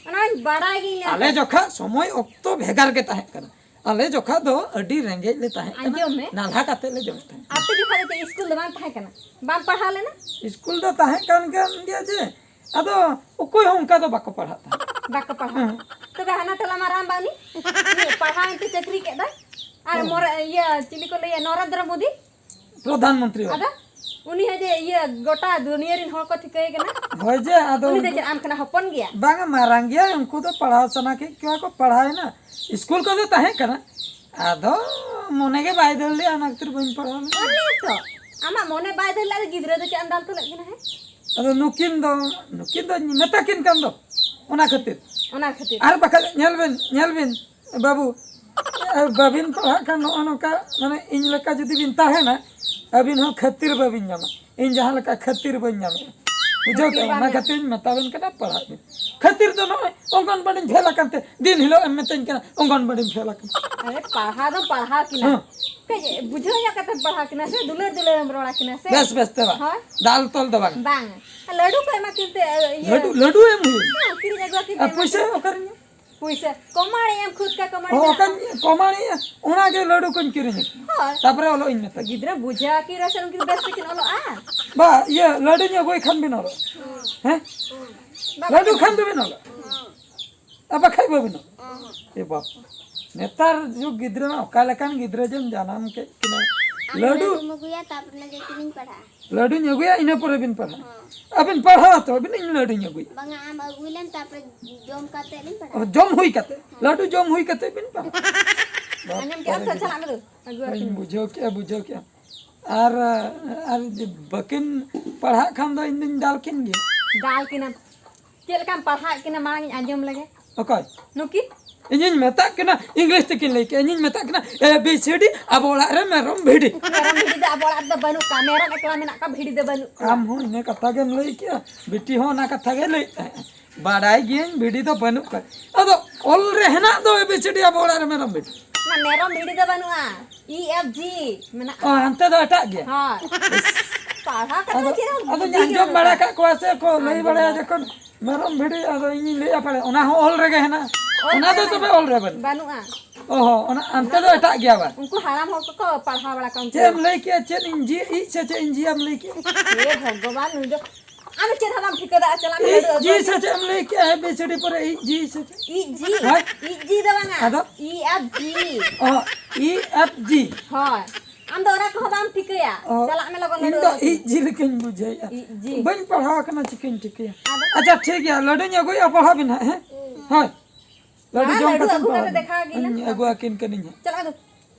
ᱚᱱᱟᱧ ᱵᱟᱰᱟᱭ ᱜᱤᱧ ᱞᱟᱹᱭᱟ᱾ ᱟᱞᱮ ᱡᱚᱠᱷᱟ ᱥᱚᱢᱚᱭ ᱚᱠᱛᱚ ᱵᱷᱮᱜᱟᱨ ᱜᱮ ᱛᱟᱦᱮᱸ ᱠᱟᱱᱟ᱾ ᱟᱞᱮ ᱡᱚᱠᱷᱟ ᱫᱚ ᱟᱹᱰᱤ ᱨᱮᱸᱜᱮᱡ ᱞᱮ ᱛᱟᱦᱮᱸ ᱠᱟᱱᱟ᱾ ᱟᱸᱡᱚᱢ ᱢᱮ᱾ ᱱᱟᱞᱦᱟ ᱠᱟᱛᱮ ᱞᱮ ᱡᱚᱢᱮᱫ ᱛᱟᱦᱮᱸ ᱠᱟᱱᱟ᱾ ᱟᱯᱮ ᱡᱚᱠᱷᱟ ᱫᱚ ᱪᱮᱫ ᱤᱥᱠᱩᱞ ᱫᱚ ᱵᱟᱝ ᱛᱟᱦᱮᱸ ᱠᱟᱱᱟ? ᱵᱟᱢ ᱯᱟᱲᱦᱟᱣ ᱞᱮᱱᱟ? ᱤᱥᱠᱩᱞ ᱫᱚ ᱛᱟᱦᱮᱸ ᱠᱟᱱ, ᱠᱟᱱ ᱜᱮᱭᱟ ᱡᱮ, ᱟᱫᱚ ᱚᱠᱚᱭ ᱦᱚᱸ ᱚᱱᱠᱟ ᱫᱚ ᱵᱟᱠᱚ ᱯᱟᱲᱦᱟᱜ ᱛᱟᱦᱮᱸᱫ᱾ ᱵᱟᱠᱚ ᱯᱟᱲᱦᱟᱜ᱾ ᱦᱮᱸ᱾ ᱛᱚᱵᱮ ᱦᱟᱱᱟ ᱴᱚᱞᱟ ᱢᱟ ᱨᱟᱢᱵᱟᱜ ᱩᱱᱤ, ᱩᱱᱤ ᱯᱟᱲᱦᱟᱣ ᱮᱱᱛᱮ ᱪᱟᱹᱠᱨᱤ ᱠᱮᱫ ᱫᱚᱭ᱾ ᱟᱨ ᱦᱮᱸ᱾ ᱢᱚᱨᱮ-, ᱤᱭᱟᱹ, ᱪᱤᱞᱤ ᱠᱚ ᱞᱟᱹᱭᱟ, ᱱᱚᱨᱮᱱᱫᱨᱚ ᱢᱳᱫᱤ᱾ ᱯᱨᱚᱫᱷᱟᱱ ᱢᱚᱱᱛᱨᱤ ᱵᱟᱵᱟ᱾ ᱟᱫᱚ? ᱩᱱᱤ ᱦᱚᱸ ᱡᱮ ᱤᱭᱟᱹ ᱜᱚᱴᱟ ᱫᱩᱱᱤᱭᱟᱹ ᱨᱮᱱ ᱦᱚᱲ ᱠᱚ ᱴᱷᱤᱠᱟᱹᱭᱮ ᱠᱟᱱᱟ᱾ ᱦᱳᱭ ᱡᱮ, ᱟᱫᱚ ᱩᱱᱤ ᱫᱚ ᱩᱱᱠᱩ ᱪᱮᱫ ᱟᱢ ᱠᱷᱚᱱᱟᱜ ᱦᱚᱯᱚᱱ ᱜᱮᱭᱟ? ᱵᱟᱝᱟ, ᱢᱟᱨᱟᱝ ᱜᱮᱭᱟᱭ, ᱩᱱᱠᱩ ᱫᱚ ᱯᱟᱲᱦᱟᱣ ᱥᱟᱱᱟ ᱠᱮᱫ ᱠᱚᱣᱟ ᱠᱚ, ᱯᱟᱲᱦᱟᱣᱮᱱᱟ᱾ ᱤᱥᱠᱩᱞ ᱠᱚᱫᱚ ᱛᱟᱦᱮᱸ ᱠᱟᱱᱟ, ᱟᱫᱚ ᱢᱚᱱᱮ ᱜᱮ ᱵᱟᱭ ᱫᱟᱹᱲ ᱞᱮᱜᱼᱟ, ᱚᱱᱟ ᱠᱷᱟᱹᱛᱤᱨ ᱵᱟᱹᱧ ᱯᱟᱲᱦᱟᱣ ᱞᱮᱱᱟ᱾ ᱚᱱᱮ ᱛᱚ, ᱟᱢᱟᱜ ᱢᱚᱱᱮ ᱵᱟᱭ ᱫᱟᱹᱲ ᱞᱮᱫ ᱜᱤᱫᱽᱨᱟᱹ ᱫᱚ ᱪᱮᱫ ᱮᱢ ᱫᱟᱞ ᱛᱚᱞᱮᱫ ᱠᱤᱱᱟ, ᱦᱮᱸ? ᱟᱫᱚ ᱱᱩᱠᱤᱱ ᱫᱚ, ᱱᱩᱠᱤᱱ ᱫᱚ ᱢᱮᱛᱟ ᱠᱤᱱ ᱠᱟᱱ ᱫᱚ, ᱚᱱᱟ ᱠᱷᱟᱹᱛᱤᱨ᱾ ᱚᱱᱟ ᱠᱷᱟᱹᱛᱤᱨ᱾ ᱟᱨ ᱵᱟᱠᱷᱟᱡ ᱧᱮᱞ ᱵᱤᱱ, ᱧᱮᱞ ᱵᱤᱱ, ᱵᱟᱹᱵᱩ, ᱟᱨ ᱵᱟᱹᱵᱤᱱ ᱯᱟᱲᱦᱟᱜ ᱠᱷᱟᱱ ᱱᱚᱜᱼᱚ ᱱᱚᱝᱠᱟ, ᱢᱟᱱᱮ, ᱤᱧ ᱞᱮᱠᱟ ᱡᱩᱫᱤ ᱵᱤᱱ ᱛᱟᱦᱮᱱᱟ, ᱟᱹᱵᱤᱱ ᱦᱚᱸ ᱠᱷᱟᱹᱛᱤᱨ ᱵᱟᱹᱵᱤᱱ ᱧᱟᱢᱟ᱾ ᱤᱧ ᱡᱟᱦᱟᱸ ᱞᱮᱠᱟ ᱠᱷᱟᱹᱛᱤᱨ ᱵᱟᱹᱧ ᱧᱟᱢᱮᱫᱼᱟ, ᱵᱩᱡᱷᱟᱹᱣ ᱠᱷᱟᱹᱛᱤᱨ ᱠᱮᱫᱟ? ᱵᱟᱝ ᱚᱱᱟ ᱧᱟᱢ᱾ ᱠᱷᱟᱹᱛᱤᱨ ᱤᱧ ᱢᱮᱛᱟ ᱵᱤᱱ ᱠᱟᱱᱟ, ᱯᱟᱲᱦᱟᱜ ᱵᱤᱱ᱾ ᱠᱷᱟᱹᱛᱤᱨ ᱫᱚ ᱱᱚᱜᱼᱚᱭ ᱚᱝᱜᱚᱱᱵᱟᱲᱤᱧ ᱯᱷᱮᱞ ᱟᱠᱟᱱ ᱛᱮ, ᱫᱤᱱ ᱦᱤᱞᱳᱜ ᱮᱢ ᱢᱮᱛᱟᱹᱧ ᱠᱟᱱᱟ ᱚᱝᱜᱚᱱᱵᱟᱲᱤᱧ ᱯᱷᱮᱞ ᱟᱠᱟᱱ᱾ ᱟᱨᱮ, ᱯᱟᱲᱦᱟᱣ ᱫᱚᱢ ᱯᱟᱲᱦᱟᱣ ᱠᱤᱱᱟ᱾ ᱦᱮᱸ᱾ ᱠᱟᱹᱡ ᱵᱩᱡᱷᱟᱹᱣ ᱧᱚᱜ ᱠᱟᱛᱮᱢ ᱯᱟᱲᱦᱟᱣ ᱠᱤᱱᱟ ᱥᱮ, ᱫᱩᱞᱟᱹᱲ ᱫᱩᱞᱟᱹᱲ ᱮᱢ ᱨᱚᱲ ᱟᱹᱠᱤᱱᱟ ᱥᱮ᱾ ᱵᱮᱥ, ᱵᱮᱥ ᱛᱮ ᱵᱟᱝ᱾ ᱦᱳᱭ᱾ ᱫᱟᱞ ᱛᱚᱞ ᱫᱚ ᱵᱟᱝ᱾ ᱵᱟᱝ᱾ ᱞᱟᱹᱰᱩ ᱠᱚ ᱮᱢᱟ ᱠᱤᱱ ᱛᱮ, ᱤᱭᱟᱹ᱾ ᱞᱟᱹᱰᱩ, ᱞᱟᱹᱰᱩ ᱮᱢ ᱦᱩᱭᱩᱜᱼᱟ᱾ ᱦᱮᱸ, ᱠᱤᱨᱤᱧ ᱟᱹᱜᱩ ᱟᱹᱠᱤᱱ ᱟᱨ ᱯᱮ ᱯᱩᱭᱥᱟᱹ ᱮᱢᱟ ᱠᱤᱱ᱾ ᱚᱠᱟᱨᱮ ᱧᱟᱢ? ᱯᱩᱭᱥᱟᱹ ᱠᱚᱢᱟᱲᱤ ᱮᱢ ᱠᱷᱩᱫ ᱠᱟ ᱠᱚᱢᱟᱲᱤ ᱚ, ᱢᱮᱱᱟᱜᱼᱟ᱾ ᱚᱠᱟᱧ ᱠᱚᱢᱟᱲᱤᱭᱟ? ᱚᱱᱟ ᱜᱮ ᱞᱟᱹᱰᱩ ᱠᱚᱧ ᱠᱤᱨᱤᱧ ᱟᱹᱠᱤᱱᱟ᱾ ᱦᱳᱭ᱾ ᱛᱟᱯᱚᱨᱮ ᱚᱞᱚᱜ ᱤᱧ ᱢᱮᱛᱟ ᱠᱤᱱᱟ᱾ ᱜᱤᱫᱽᱨᱟᱹ ᱵᱩᱡᱷᱟᱹᱣ ᱟᱹᱠᱤᱱ ᱨᱮ ᱥᱮ ᱩᱱᱠᱤᱱ ᱵᱮᱥ ᱛᱮᱠᱤᱱ ᱚᱞᱚᱜᱼᱟ᱾ ᱵᱟ, ᱤᱭᱟᱹ, ᱞᱟᱹᱰᱩᱧ ᱟᱹᱜᱩᱭ ᱠᱷᱟᱱ ᱵᱤᱱ ᱚᱞᱚᱜ᱾ ᱦᱮᱸ? ᱵᱟᱵᱟ ᱞᱟᱹᱰᱩ ᱠᱤᱱ ᱠᱷᱟᱱ ᱫᱚᱵᱤᱱ ᱚᱞᱚᱜ᱾ ᱟᱨ ᱵᱟᱠᱷᱟᱡ ᱵᱟᱹᱵᱤᱱ ᱚᱞᱚᱜ᱾ ᱚᱦᱚᱸ᱾ ᱮ ᱵᱟᱯ᱾ ᱱᱮᱛᱟᱨ ᱡᱩᱜᱽ ᱜᱤᱫᱽᱨᱟᱹ ᱢᱟ ᱚᱠᱟ ᱞᱮᱠᱟᱱ ᱜᱤᱫᱽᱨᱟᱹ ᱡᱮᱢ ᱡᱟᱱᱟᱢ ᱠᱮᱫ ᱠᱤᱱᱟ᱾ ᱟᱢ ᱞᱟᱹᱰᱩ᱾ ᱞᱟᱹᱰᱩᱢ ᱟᱹᱜᱩᱭᱟ, ᱛᱟᱯᱚᱨᱮ ᱞᱟᱹᱭᱟ ᱡᱮ ᱤᱧᱤᱧ ᱯᱟᱲᱦᱟᱜᱼᱟ᱾ ᱞᱟᱹᱰᱩᱧ ᱟᱹᱜᱩᱭᱟ, ᱤᱱᱟᱹ ᱯᱚᱨᱮ ᱵᱤᱱ ᱯᱟᱲᱦᱟᱜᱼᱟ᱾ ᱦᱚᱸ᱾ ᱟᱹᱵᱤᱱ ᱯᱟᱲᱦᱟᱣ ᱛᱚ, ᱟᱹᱵᱤᱱ ᱤᱧ ᱞᱟᱹᱰᱩᱧ ᱟᱹᱜᱩᱭᱟ᱾ ᱵᱟᱝᱟ, ᱟᱢ ᱟᱹᱜᱩᱭ ᱞᱮᱢ, ᱛᱟᱯᱚᱨᱮ ᱡᱚᱢ ᱠᱟᱛᱮ ᱞᱤᱧ ᱯᱟᱲᱦᱟᱜᱼᱟ᱾ ᱚ, ᱡᱚᱢ ᱦᱩᱭ ᱠᱟᱛᱮ? ᱦᱮᱸ᱾ ᱞᱟᱹᱰᱩ ᱡᱚᱢ ᱦᱩᱭ ᱠᱟᱛᱮ ᱵᱤᱱ ᱯᱟᱲᱦᱟᱜᱼᱟ? ᱟᱸᱡᱚᱢ ᱠᱮᱜᱼᱟᱢ ᱛᱚ, ᱵᱟᱯᱨᱮ᱾ ᱪᱟᱞᱟᱜ ᱢᱮ ᱫᱩ, ᱟᱹᱜᱩ ᱟᱹᱠᱤᱱ ᱵᱟᱹᱧ ᱢᱮ᱾ ᱵᱩᱡᱷᱟᱹᱣ ᱠᱮᱜᱼᱟ, ᱵᱩᱡᱷᱟᱹᱣ ᱠᱮᱜᱼᱟ᱾ ᱟᱨ, ᱟᱨ ᱡᱩᱫᱤ ᱵᱟᱹᱠᱤᱱ ᱯᱟᱲᱦᱟᱜ ᱠᱷᱟᱱ ᱫᱚ ᱤᱧ ᱫᱩᱧ ᱫᱟᱞ ᱠᱤᱱ ᱜᱮᱭᱟ᱾ ᱫᱟᱞ ᱠᱤᱱᱟᱢ? ᱪᱮᱫ ᱞᱮᱠᱟᱢ ᱯᱟᱲᱦᱟᱣᱮᱫ ᱠᱤᱱᱟ ᱢᱟᱲᱟᱝ ᱤᱧ ᱟᱸᱡᱚᱢ ᱞᱮᱜᱮ᱾ ᱚᱠᱚᱭ? ᱱᱩᱠᱤᱱ? ᱤᱧᱤᱧ ᱢᱮᱛᱟᱜ ᱠᱤᱱᱟ, ᱤᱝᱞᱤᱥ ᱛᱮᱠᱤᱱ ᱞᱟᱹᱭ ᱠᱮᱜᱼᱟ, ᱤᱧᱤᱧ ᱢᱮᱛᱟᱜ ᱠᱤᱱᱟ, A B C D, ᱟᱵᱚ ᱚᱲᱟᱜ ᱨᱮ ᱢᱮᱨᱚᱢ ᱵᱷᱤᱰᱤ᱾ ᱢᱮᱨᱚᱢ ᱵᱷᱤᱰᱤ ᱫᱚ ᱟᱵᱚ ᱚᱲᱟᱜ ᱨᱮᱫᱚ ᱵᱟᱹᱱᱩᱜ ᱠᱚᱣᱟ, ᱢᱮᱨᱚᱢ ᱮᱠᱞᱟ ᱢᱮᱱᱟᱜ ᱠᱚᱣᱟ, ᱵᱷᱤᱰᱤ ᱫᱚ ᱵᱟᱹᱱᱩᱜ ᱠᱚᱣᱟ᱾ ᱟᱢ ᱦᱚᱸ ᱤᱱᱟᱹ ᱠᱟᱛᱷᱟ ᱜᱮᱢ ᱞᱟᱹᱭ ᱠᱮᱜᱼᱟ, ᱵᱤᱴᱤ ᱦᱚᱸ ᱚᱱᱟ ᱠᱟᱛᱷᱟ ᱜᱮ ᱞᱟᱹᱭᱮᱫ ᱛᱟᱦᱮᱸᱫ᱾ ᱵᱟᱰᱟᱭ ᱜᱤᱭᱟᱹᱧ ᱵᱷᱤᱰᱤ ᱫᱚ ᱵᱟᱹᱱᱩᱜ ᱠᱚᱣᱟ, ᱟᱫᱚ ᱚᱞ ᱨᱮ ᱦᱮᱱᱟᱜ ᱫᱚ A B C D, ᱟᱵᱚ ᱚᱲᱟᱜ ᱨᱮ ᱢᱮᱨᱚᱢ ᱵᱷᱤᱰᱤ᱾ ᱚᱱᱟ ᱢᱮᱨᱚᱢ ᱵᱷᱤᱰᱤ ᱫᱚ ᱵᱟᱹᱱᱩᱜᱼᱟ, E F G ᱢᱮᱱᱟᱜᱼᱟ᱾ ᱚ, ᱦᱟᱱᱛᱮ ᱫᱚ ᱮᱴᱟᱜ ᱜᱮᱭᱟ᱾ ᱦᱳᱭ᱾ ᱯᱟᱲᱦᱟᱣ ᱠᱟᱛᱮ ᱟᱫᱚ, ᱪᱮᱫ ᱮᱢ ᱟᱫᱚᱧ ᱵᱩᱡᱷᱟᱹᱣ ᱟᱸᱡᱚᱢ ᱠᱟᱫᱟ? ᱵᱟᱲᱟ ᱠᱟᱜ ᱠᱚᱣᱟ ᱥᱮ ᱠᱚ ᱞᱟᱹᱭ ᱟᱸᱡᱚᱢ ᱵᱟᱲᱟᱭᱟ ᱵᱟᱲᱟ᱾ ᱡᱚᱠᱷᱚᱱ ᱢᱮᱨᱚᱢ ᱵᱷᱤᱰᱤ, ᱟᱫᱚ ᱤᱧᱤᱧ ᱞᱟᱹᱭᱟ ᱯᱟᱞᱮ, ᱚᱱᱟ ᱦᱚᱸ ᱚᱞ ᱨᱮᱜᱮ ᱦᱮᱱᱟᱜᱼᱟ᱾ ᱚᱞ ᱚᱱᱟ ᱫᱚ ᱨᱮᱜᱮ ᱛᱚᱵᱮ ᱵᱟᱹᱱᱩᱜᱼᱟ᱾ ᱚᱞ ᱨᱮ ᱵᱟᱹᱱᱩᱜᱼᱟ᱾ ᱵᱟᱹᱱᱩᱜᱼᱟ᱾ ᱚ ᱦᱚᱸ, ᱚᱱᱟ ᱦᱟᱱᱛᱮ ᱫᱚ ᱮᱴᱟᱜ ᱜᱮᱭᱟ ᱵᱟᱝ? ᱩᱱᱠᱩ ᱦᱟᱲᱟᱢ ᱦᱚᱲ ᱠᱚᱠᱚ ᱯᱟᱲᱦᱟᱣ ᱵᱟᱲᱟ ᱠᱚᱣᱟ ᱩᱱᱠᱩ᱾ ᱪᱮᱫ ᱮᱢ ᱞᱟᱹᱭ ᱠᱮᱜᱼᱟ? ᱪᱮᱫ ᱤᱧ ᱡᱤ, ᱤᱡ ᱥᱮ ᱪᱮᱫ ᱤᱧ ᱡᱤᱭᱟᱢ ᱞᱟᱹᱭ ᱠᱮᱜᱼᱟ? ᱦᱮ ᱵᱷᱚᱜᱚᱵᱟᱱ, ᱱᱩᱭ ᱫᱚ ᱟᱢ ᱫᱚ ᱪᱮᱫ ᱦᱚᱸ ᱵᱟᱢ ᱴᱷᱤᱠᱟᱹ ᱫᱟᱲᱮᱭᱟᱜᱼᱟ᱾ ᱪᱟᱞᱟᱜ ᱢᱮ, ᱤᱡ ᱞᱟᱹᱰᱩ ᱟᱹᱜᱩ ᱡᱤ ᱟᱹᱜᱩ᱾ ᱥᱮ ᱪᱮᱫ ᱮᱢ ᱞᱟᱹᱭ ᱠᱮᱜᱼᱟ? ᱦᱮ ᱵᱤ ᱥᱤ ᱰᱤ ᱯᱚᱨᱮ ᱤᱡ ᱡᱤ ᱥᱮ ᱪᱮᱫ? ᱤᱡ ᱡᱤ? ᱦᱳᱭ? ᱤᱡ ᱡᱤ ᱫᱚ ᱵᱟᱝᱟ᱾ ᱟᱫᱚ? ᱤ ᱮᱯᱷ ᱡᱤ᱾ ᱚ, ᱤ ᱮᱯᱷ ᱡᱤ᱾ ᱦᱳᱭ᱾ ᱟᱢ ᱫᱚ ᱚᱱᱟ ᱠᱚᱦᱚᱸ ᱵᱟᱢ ᱴᱷᱤᱠᱟᱹᱭᱟ᱾ ᱚ, ᱪᱟᱞᱟᱜ ᱢᱮ ᱞᱚᱜᱚᱱ ᱤᱧ ᱞᱟᱹᱰᱩ ᱫᱚ ᱟᱹᱜᱩ᱾ ᱤᱡ ᱡᱤ ᱞᱮᱠᱟᱧ ᱵᱩᱡᱷᱟᱹᱣᱮᱫᱼᱟ᱾ ᱤᱡ ᱡᱤ᱾ ᱵᱟᱹᱧ ᱯᱟᱲᱦᱟᱣ ᱟᱠᱟᱱᱟ, ᱪᱤᱠᱟᱹᱧ ᱴᱷᱤᱠᱟᱹᱭᱟ? ᱟᱫᱚ? ᱟᱪᱪᱷᱟ, ᱴᱷᱤᱠ ᱜᱮᱭᱟ, ᱞᱟᱹᱰᱩᱧ ᱟᱹᱜᱩᱭᱟ, ᱯᱟᱲᱦᱟᱣ ᱵᱤᱱ ᱦᱟᱸᱜ, ᱦᱮᱸ? ᱦᱳᱭ᱾ ᱞᱟᱹᱰᱩ ᱦᱮᱸ, ᱡᱚᱢ ᱞᱟᱹᱰᱩ ᱠᱟᱛᱮᱢ ᱟᱹᱜᱩ ᱯᱟᱲᱦᱟᱣ ᱠᱟᱛᱮ ᱵᱤᱱ᱾ ᱫᱮᱠᱷᱟᱣ ᱜᱮ ᱤᱧ ᱞᱟᱝ ᱟᱹᱜᱩ ᱟᱹᱠᱤᱱ ᱠᱟᱹᱱᱟᱹᱧ ᱦᱟᱸᱜ᱾ ᱪᱟᱞᱟᱜ ᱫᱚ᱾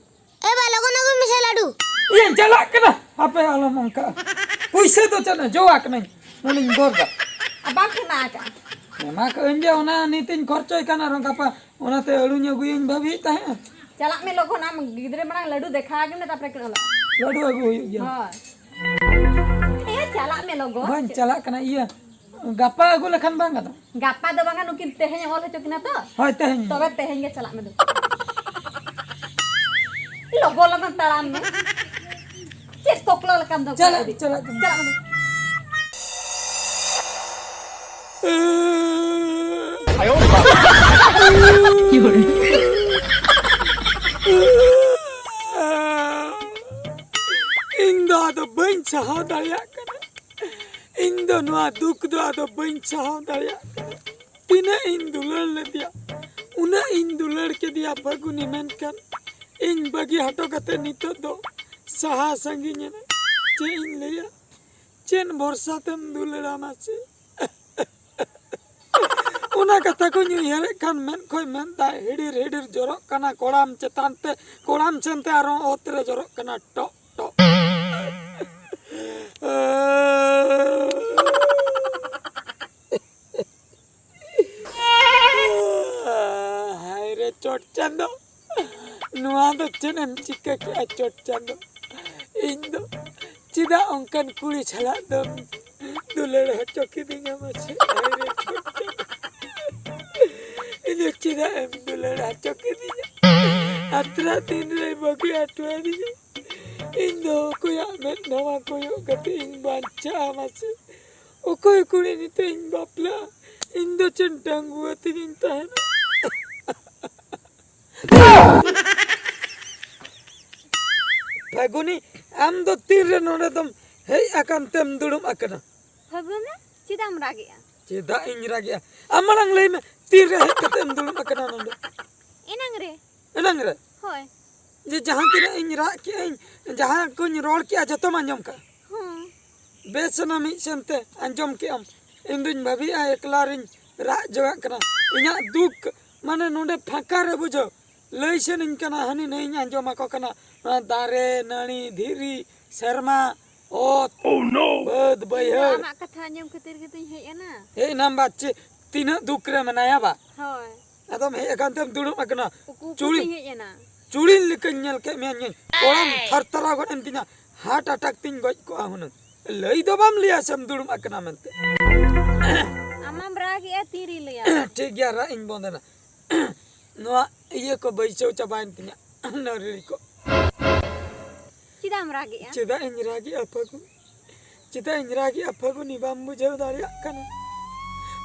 ᱮ ᱵᱟ, ᱞᱚᱜᱚᱱ ᱟᱹᱜᱩᱭ ᱢᱮᱥᱮ ᱞᱟᱹᱰᱩ᱾ ᱤᱭᱟᱹᱧ ᱪᱟᱞᱟᱜ ᱠᱟᱱᱟ, ᱦᱟᱯᱮ ᱟᱞᱚᱢ ᱚᱱᱠᱟᱜᱼᱟ᱾ ᱯᱩᱭᱥᱟᱹ ᱫᱚ ᱪᱮᱫ ᱡᱚᱣᱟ ᱠᱟᱹᱱᱟᱹᱧ, ᱱᱚᱰᱮᱧ ᱫᱚᱨ ᱫᱟ᱾ ᱟᱨ ᱵᱟᱢ ᱮᱢᱟ ᱟᱠᱟᱫᱼᱟ? ᱮᱢᱟ ᱠᱟᱜ ᱟᱹᱧ ᱜᱮ, ᱚᱱᱟ ᱱᱤᱛᱤᱧ ᱠᱷᱚᱨᱪᱚᱭ ᱠᱟᱱᱟ, ᱟᱨ ᱜᱟᱯᱟ ᱚᱱᱟᱛᱮ ᱟᱹᱞᱩᱧ ᱟᱹᱜᱩᱭᱟᱹᱧ ᱵᱷᱟᱹᱵᱤᱭᱮᱫ ᱛᱟᱦᱮᱸᱫ᱾ ᱪᱟᱞᱟᱜ ᱢᱮ ᱞᱚᱜᱚᱱ, ᱟᱢ ᱜᱤᱫᱽᱨᱟᱹ ᱢᱟᱲᱟᱝ ᱞᱟᱹᱰᱩ ᱫᱮᱠᱷᱟᱣ ᱟᱠᱤᱱ ᱢᱮ, ᱛᱟᱨᱯᱚᱨᱮ ᱠᱤᱱ ᱚᱞᱚᱜᱼᱟ᱾ ᱞᱟᱹᱰᱩ ᱟᱹᱜᱩ ᱦᱩᱭᱩᱜ ᱜᱮᱭᱟ᱾ ᱦᱳᱭ᱾ ᱮ, ᱪᱟᱞᱟᱜ ᱢᱮ ᱞᱚᱜᱚᱱ᱾ ᱵᱟᱹᱧ ᱪᱟᱞᱟᱜ ᱠᱟᱱᱟ, ᱤᱭᱟᱹ, ᱜᱟᱯᱟ ᱟᱹᱜᱩ ᱞᱮᱠᱷᱟᱱ ᱵᱟᱝ ᱜᱟᱱᱚᱜᱼᱟ? ᱜᱟᱯᱟ ᱫᱚ ᱵᱟᱝᱟ, ᱱᱩᱠᱤᱱ ᱛᱮᱦᱮᱧ ᱚᱞ ᱦᱚᱪᱚ ᱠᱤᱱᱟ ᱛᱚ᱾ ᱦᱳᱭ, ᱛᱮᱦᱮᱧ᱾ ᱛᱚᱵᱮ ᱛᱮᱦᱮᱧ ᱜᱮ ᱪᱟᱞᱟᱜ ᱢᱮ ᱫᱩ᱾ ᱞᱚᱜᱚᱱ ᱞᱚᱜᱚᱱ ᱛᱟᱲᱟᱢ ᱢᱮ᱾ ᱪᱮᱫ ᱠᱚᱠᱞᱚ ᱞᱮᱠᱟᱢ ᱫᱚ ᱪᱟᱞᱟᱜ, ᱤᱫᱤ? ᱪᱟᱞᱟᱜ ᱠᱟᱱᱟ᱾ ᱪᱟᱞᱟᱜ ᱢᱮ᱾ ᱤᱧ ᱫᱚ ᱟᱫᱚ ᱵᱟᱹᱧ ᱥᱟᱦᱟᱣ ᱫᱟᱲᱮᱭᱟᱜ ᱠᱟᱱᱟ᱾ ᱤᱧ ᱫᱚ ᱱᱚᱣᱟ ᱫᱩᱠ ᱫᱚ ᱟᱫᱚ ᱵᱟᱹᱧ ᱥᱟᱦᱟᱣ ᱫᱟᱲᱮᱭᱟᱜ ᱠᱟᱱᱟ᱾ ᱛᱤᱱᱟᱹᱜ ᱤᱧ ᱫᱩᱞᱟᱹᱲ ᱞᱮᱫᱮᱭᱟ, ᱩᱱᱟᱹᱜ ᱤᱧ ᱫᱩᱞᱟᱹᱲ ᱠᱮᱫᱮᱭᱟ ᱯᱷᱟᱹᱜᱩᱱᱤ, ᱢᱮᱱᱠᱷᱟᱱ ᱤᱧ ᱵᱟᱹᱜᱤ ᱦᱚᱴᱚ ᱠᱟᱛᱮ ᱱᱤᱛᱚᱜ ᱫᱚ ᱥᱟᱦᱟ ᱥᱟᱺᱜᱤᱧ ᱮᱱᱟ᱾ ᱪᱮᱫ ᱤᱧ ᱞᱟᱹᱭᱟ, ᱪᱮᱫ ᱵᱷᱚᱨᱥᱟ ᱛᱮᱢ ᱫᱩᱞᱟᱹᱲᱟ ᱢᱟᱥᱮ? ᱚᱱᱟ ᱠᱟᱛᱷᱟ ᱠᱚᱧ ᱩᱭᱦᱟᱹᱨᱮᱫ ᱠᱷᱟᱱ ᱢᱮᱫ ᱠᱷᱚᱡ ᱢᱮᱫ ᱫᱟᱜ ᱦᱤᱰᱤᱨ ᱦᱤᱰᱤᱨ ᱡᱚᱨᱚᱜ ᱠᱟᱱᱟ, ᱠᱚᱲᱟᱢ ᱪᱮᱛᱟᱱ ᱛᱮ, ᱠᱚᱲᱟᱢ ᱥᱮᱱ ᱛᱮ ᱟᱨᱦᱚᱸ ᱚᱛ ᱨᱮ ᱡᱚᱨᱚᱜ ᱠᱟᱱᱟ, ᱴᱚᱜ ᱴᱚᱜ᱾ ᱦᱟᱭ ᱨᱮ ᱪᱚᱴ ᱪᱟᱸᱫᱚ, ᱱᱚᱣᱟ ᱫᱚ ᱪᱮᱫ ᱮᱢ ᱪᱤᱠᱟᱹ ᱠᱮᱜᱼᱟ ᱪᱚᱴ ᱪᱟᱸᱫᱚ? ᱤᱧ ᱫᱚ ᱪᱮᱫᱟᱜ ᱚᱱᱠᱟᱱ ᱠᱩᱲᱤ ᱥᱟᱞᱟᱜ ᱫᱚᱢ ᱫᱩᱞᱟᱹᱲ ᱦᱚᱪᱚ ᱠᱤᱫᱤᱧᱟ ᱢᱟᱥᱮ? ᱦᱟᱭ ᱨᱮ ᱪᱚᱴ ᱪᱟᱸᱫᱚ, ᱤᱧ ᱫᱚ ᱪᱮᱫᱟᱜ ᱮᱢ ᱫᱩᱞᱟᱹᱲ ᱦᱚᱪᱚ ᱠᱤᱫᱤᱧᱟ? ᱟᱛᱨᱟ ᱫᱤᱱ ᱨᱮ ᱵᱟᱹᱜᱤ ᱦᱚᱴᱚ ᱟᱹᱫᱤᱧᱟ᱾ ᱤᱧ ᱫᱚ ᱚᱠᱚᱭᱟᱜ ᱢᱮᱫ ᱱᱚᱣᱟ ᱠᱚᱭᱚᱜ ᱠᱟᱛᱮ ᱤᱧ ᱵᱟᱧᱪᱟᱜᱼᱟ ᱢᱟᱥᱮ? ᱚᱠᱚᱭ ᱠᱩᱲᱤ ᱱᱤᱛᱚᱜ ᱤᱧ ᱵᱟᱯᱞᱟᱜᱼᱟ? ᱤᱧ ᱫᱚ ᱪᱮᱫ ᱰᱟᱺᱜᱩᱣᱟᱹ ᱛᱮᱜᱤᱧ ᱛᱟᱦᱮᱱᱟ? ᱯᱷᱟᱹᱜᱩᱱᱤ, ᱟᱢ ᱫᱚ ᱛᱤᱱᱨᱮ ᱱᱚᱰᱮ ᱫᱚᱢ ᱦᱮᱡ ᱟᱠᱟᱱ ᱛᱮᱢ ᱫᱩᱲᱩᱵ ᱟᱠᱟᱱᱟ? ᱯᱷᱟᱹᱜᱩᱱᱤ, ᱪᱮᱫᱟᱜ ᱮᱢ ᱨᱟᱜᱮᱜᱼᱟ? ᱪᱮᱫᱟᱜ ᱤᱧ ᱨᱟᱜᱮᱜᱼᱟ? ᱟᱢ ᱢᱟᱲᱟᱝ ᱞᱟᱹᱭ ᱢᱮ, ᱛᱤᱱᱨᱮ ᱦᱮᱡ ᱠᱟᱛᱮ ᱮᱢ ᱫᱩᱲᱩᱵ ᱟᱠᱟᱱᱟ ᱱᱚᱰᱮ? ᱮᱱᱟᱝ ᱨᱮ᱾ ᱮᱱᱟᱝ ᱨᱮ? ᱦᱳᱭ᱾ ᱡᱮ ᱡᱟᱦᱟᱸ ᱛᱤᱱᱟᱹᱜ ᱤᱧ ᱨᱟᱜ ᱠᱮᱜᱼᱟᱹᱧ, ᱡᱟᱦᱟᱸ ᱠᱚᱧ ᱨᱚᱲ ᱠᱮᱜᱼᱟ, ᱡᱚᱛᱚᱢ ᱟᱸᱡᱚᱢ ᱠᱟᱜᱼᱟ? ᱦᱚᱸ᱾ ᱵᱮᱥ ᱮᱱᱟ, ᱢᱤᱫ ᱥᱮᱱᱛᱮ ᱟᱸᱡᱚᱢ ᱠᱮᱜᱼᱟᱢ᱾ ᱤᱧ ᱫᱩᱧ ᱵᱷᱟᱹᱵᱤᱭᱮᱜᱼᱟ, ᱮᱠᱞᱟ ᱨᱤᱧ ᱨᱟᱜ ᱡᱚᱝᱟᱜ ᱠᱟᱱᱟ᱾ ᱤᱧᱟᱹᱜ ᱫᱩᱠ, ᱢᱟᱱᱮ, ᱱᱚᱰᱮ ᱯᱷᱟᱸᱠᱟ ᱨᱮ ᱵᱩᱡᱷᱟᱹᱣ᱾ ᱞᱟᱹᱭ ᱥᱟᱱᱟᱧ ᱠᱟᱱᱟ, ᱦᱟᱹᱱᱤ ᱱᱟᱹᱭᱤᱧ ᱟᱸᱡᱚᱢ ᱟᱠᱚ ᱠᱟᱱᱟ᱾ ᱱᱚᱣᱟ ᱫᱟᱨᱮ, ᱱᱟᱹᱲᱤ, ᱫᱷᱤᱨᱤ, ᱥᱮᱨᱢᱟ, ᱚᱛ, ᱵᱟᱹᱫᱽ, ᱤᱧ ᱫᱚ ᱵᱟᱹᱭᱦᱟᱹᱲ᱾ ᱟᱢᱟᱜ ᱠᱟᱛᱷᱟ ᱟᱸᱡᱚᱢ ᱠᱷᱟᱹᱛᱤᱨ ᱜᱮᱛᱚᱧ ᱦᱮᱡ ᱮᱱᱟ᱾ ᱦᱮᱡ ᱮᱱᱟᱢ ᱵᱟ, ᱪᱮ-, ᱛᱤᱱᱟᱹᱜ ᱫᱩᱠ ᱨᱮ ᱢᱮᱱᱟᱭᱟ ᱵᱟ? ᱦᱳᱭ᱾ ᱟᱫᱚᱢ ᱦᱮᱡ ᱟᱠᱟᱱ ᱛᱮᱢ ᱫᱩᱲᱩᱵ ᱟᱠᱟᱱᱟ᱾ ᱩᱠᱩ ᱩᱠᱩ ᱪᱩᱲᱤ-, ᱛᱤᱧ ᱦᱮᱡ ᱮᱱᱟ᱾ ᱪᱩᱲᱤᱱ ᱞᱮᱠᱟᱧ ᱧᱮᱞ ᱠᱮᱫ ᱢᱮᱭᱟ, ᱧᱮᱞ ᱠᱚᱲᱟᱢ ᱛᱷᱟᱨ ᱛᱟᱨᱟᱣ ᱜᱚᱫ ᱮᱱ ᱛᱤᱧᱟ, heart attack ᱛᱤᱧ ᱜᱚᱡ ᱠᱚᱜᱼᱟ ᱦᱩᱱᱟᱹᱝ᱾ ᱞᱟᱹᱭ ᱫᱚ ᱵᱟᱢ ᱞᱟᱹᱭᱟ ᱥᱮᱢ ᱫᱩᱲᱩᱵ ᱟᱠᱟᱱᱟ ᱢᱮᱱᱛᱮ᱾ ᱟᱢᱟᱢ ᱨᱟᱜᱮᱜᱼᱟ, ᱛᱤᱨᱤᱧ ᱞᱟᱹᱭᱟ? ᱴᱷᱤᱠ ᱜᱮᱭᱟ, ᱨᱟᱜ ᱤᱧ ᱵᱚᱱᱫᱮᱱᱟ᱾ ᱱᱚᱣᱟ ᱤᱭᱟᱹ ᱠᱚ ᱵᱟᱹᱭᱥᱟᱹᱣ ᱪᱟᱵᱟᱭᱮᱱ ᱛᱤᱧᱟ, ᱱᱟᱹᱨᱲᱤ ᱠᱚ᱾ ᱪᱮᱫᱟᱜ ᱮᱢ ᱨᱟᱜᱮᱜᱼᱟ? ᱪᱮᱫᱟᱜ ᱤᱧ ᱨᱟᱜᱮᱜᱼᱟ ᱯᱷᱟᱹᱜᱩᱱ? ᱪᱮᱫᱟᱜ ᱤᱧ ᱨᱟᱜᱮᱜᱼᱟ ᱯᱷᱟᱹᱜᱩᱱᱤ? ᱵᱟᱢ ᱵᱩᱡᱷᱟᱹᱣ ᱫᱟᱲᱮᱭᱟᱜ ᱠᱟᱱᱟ?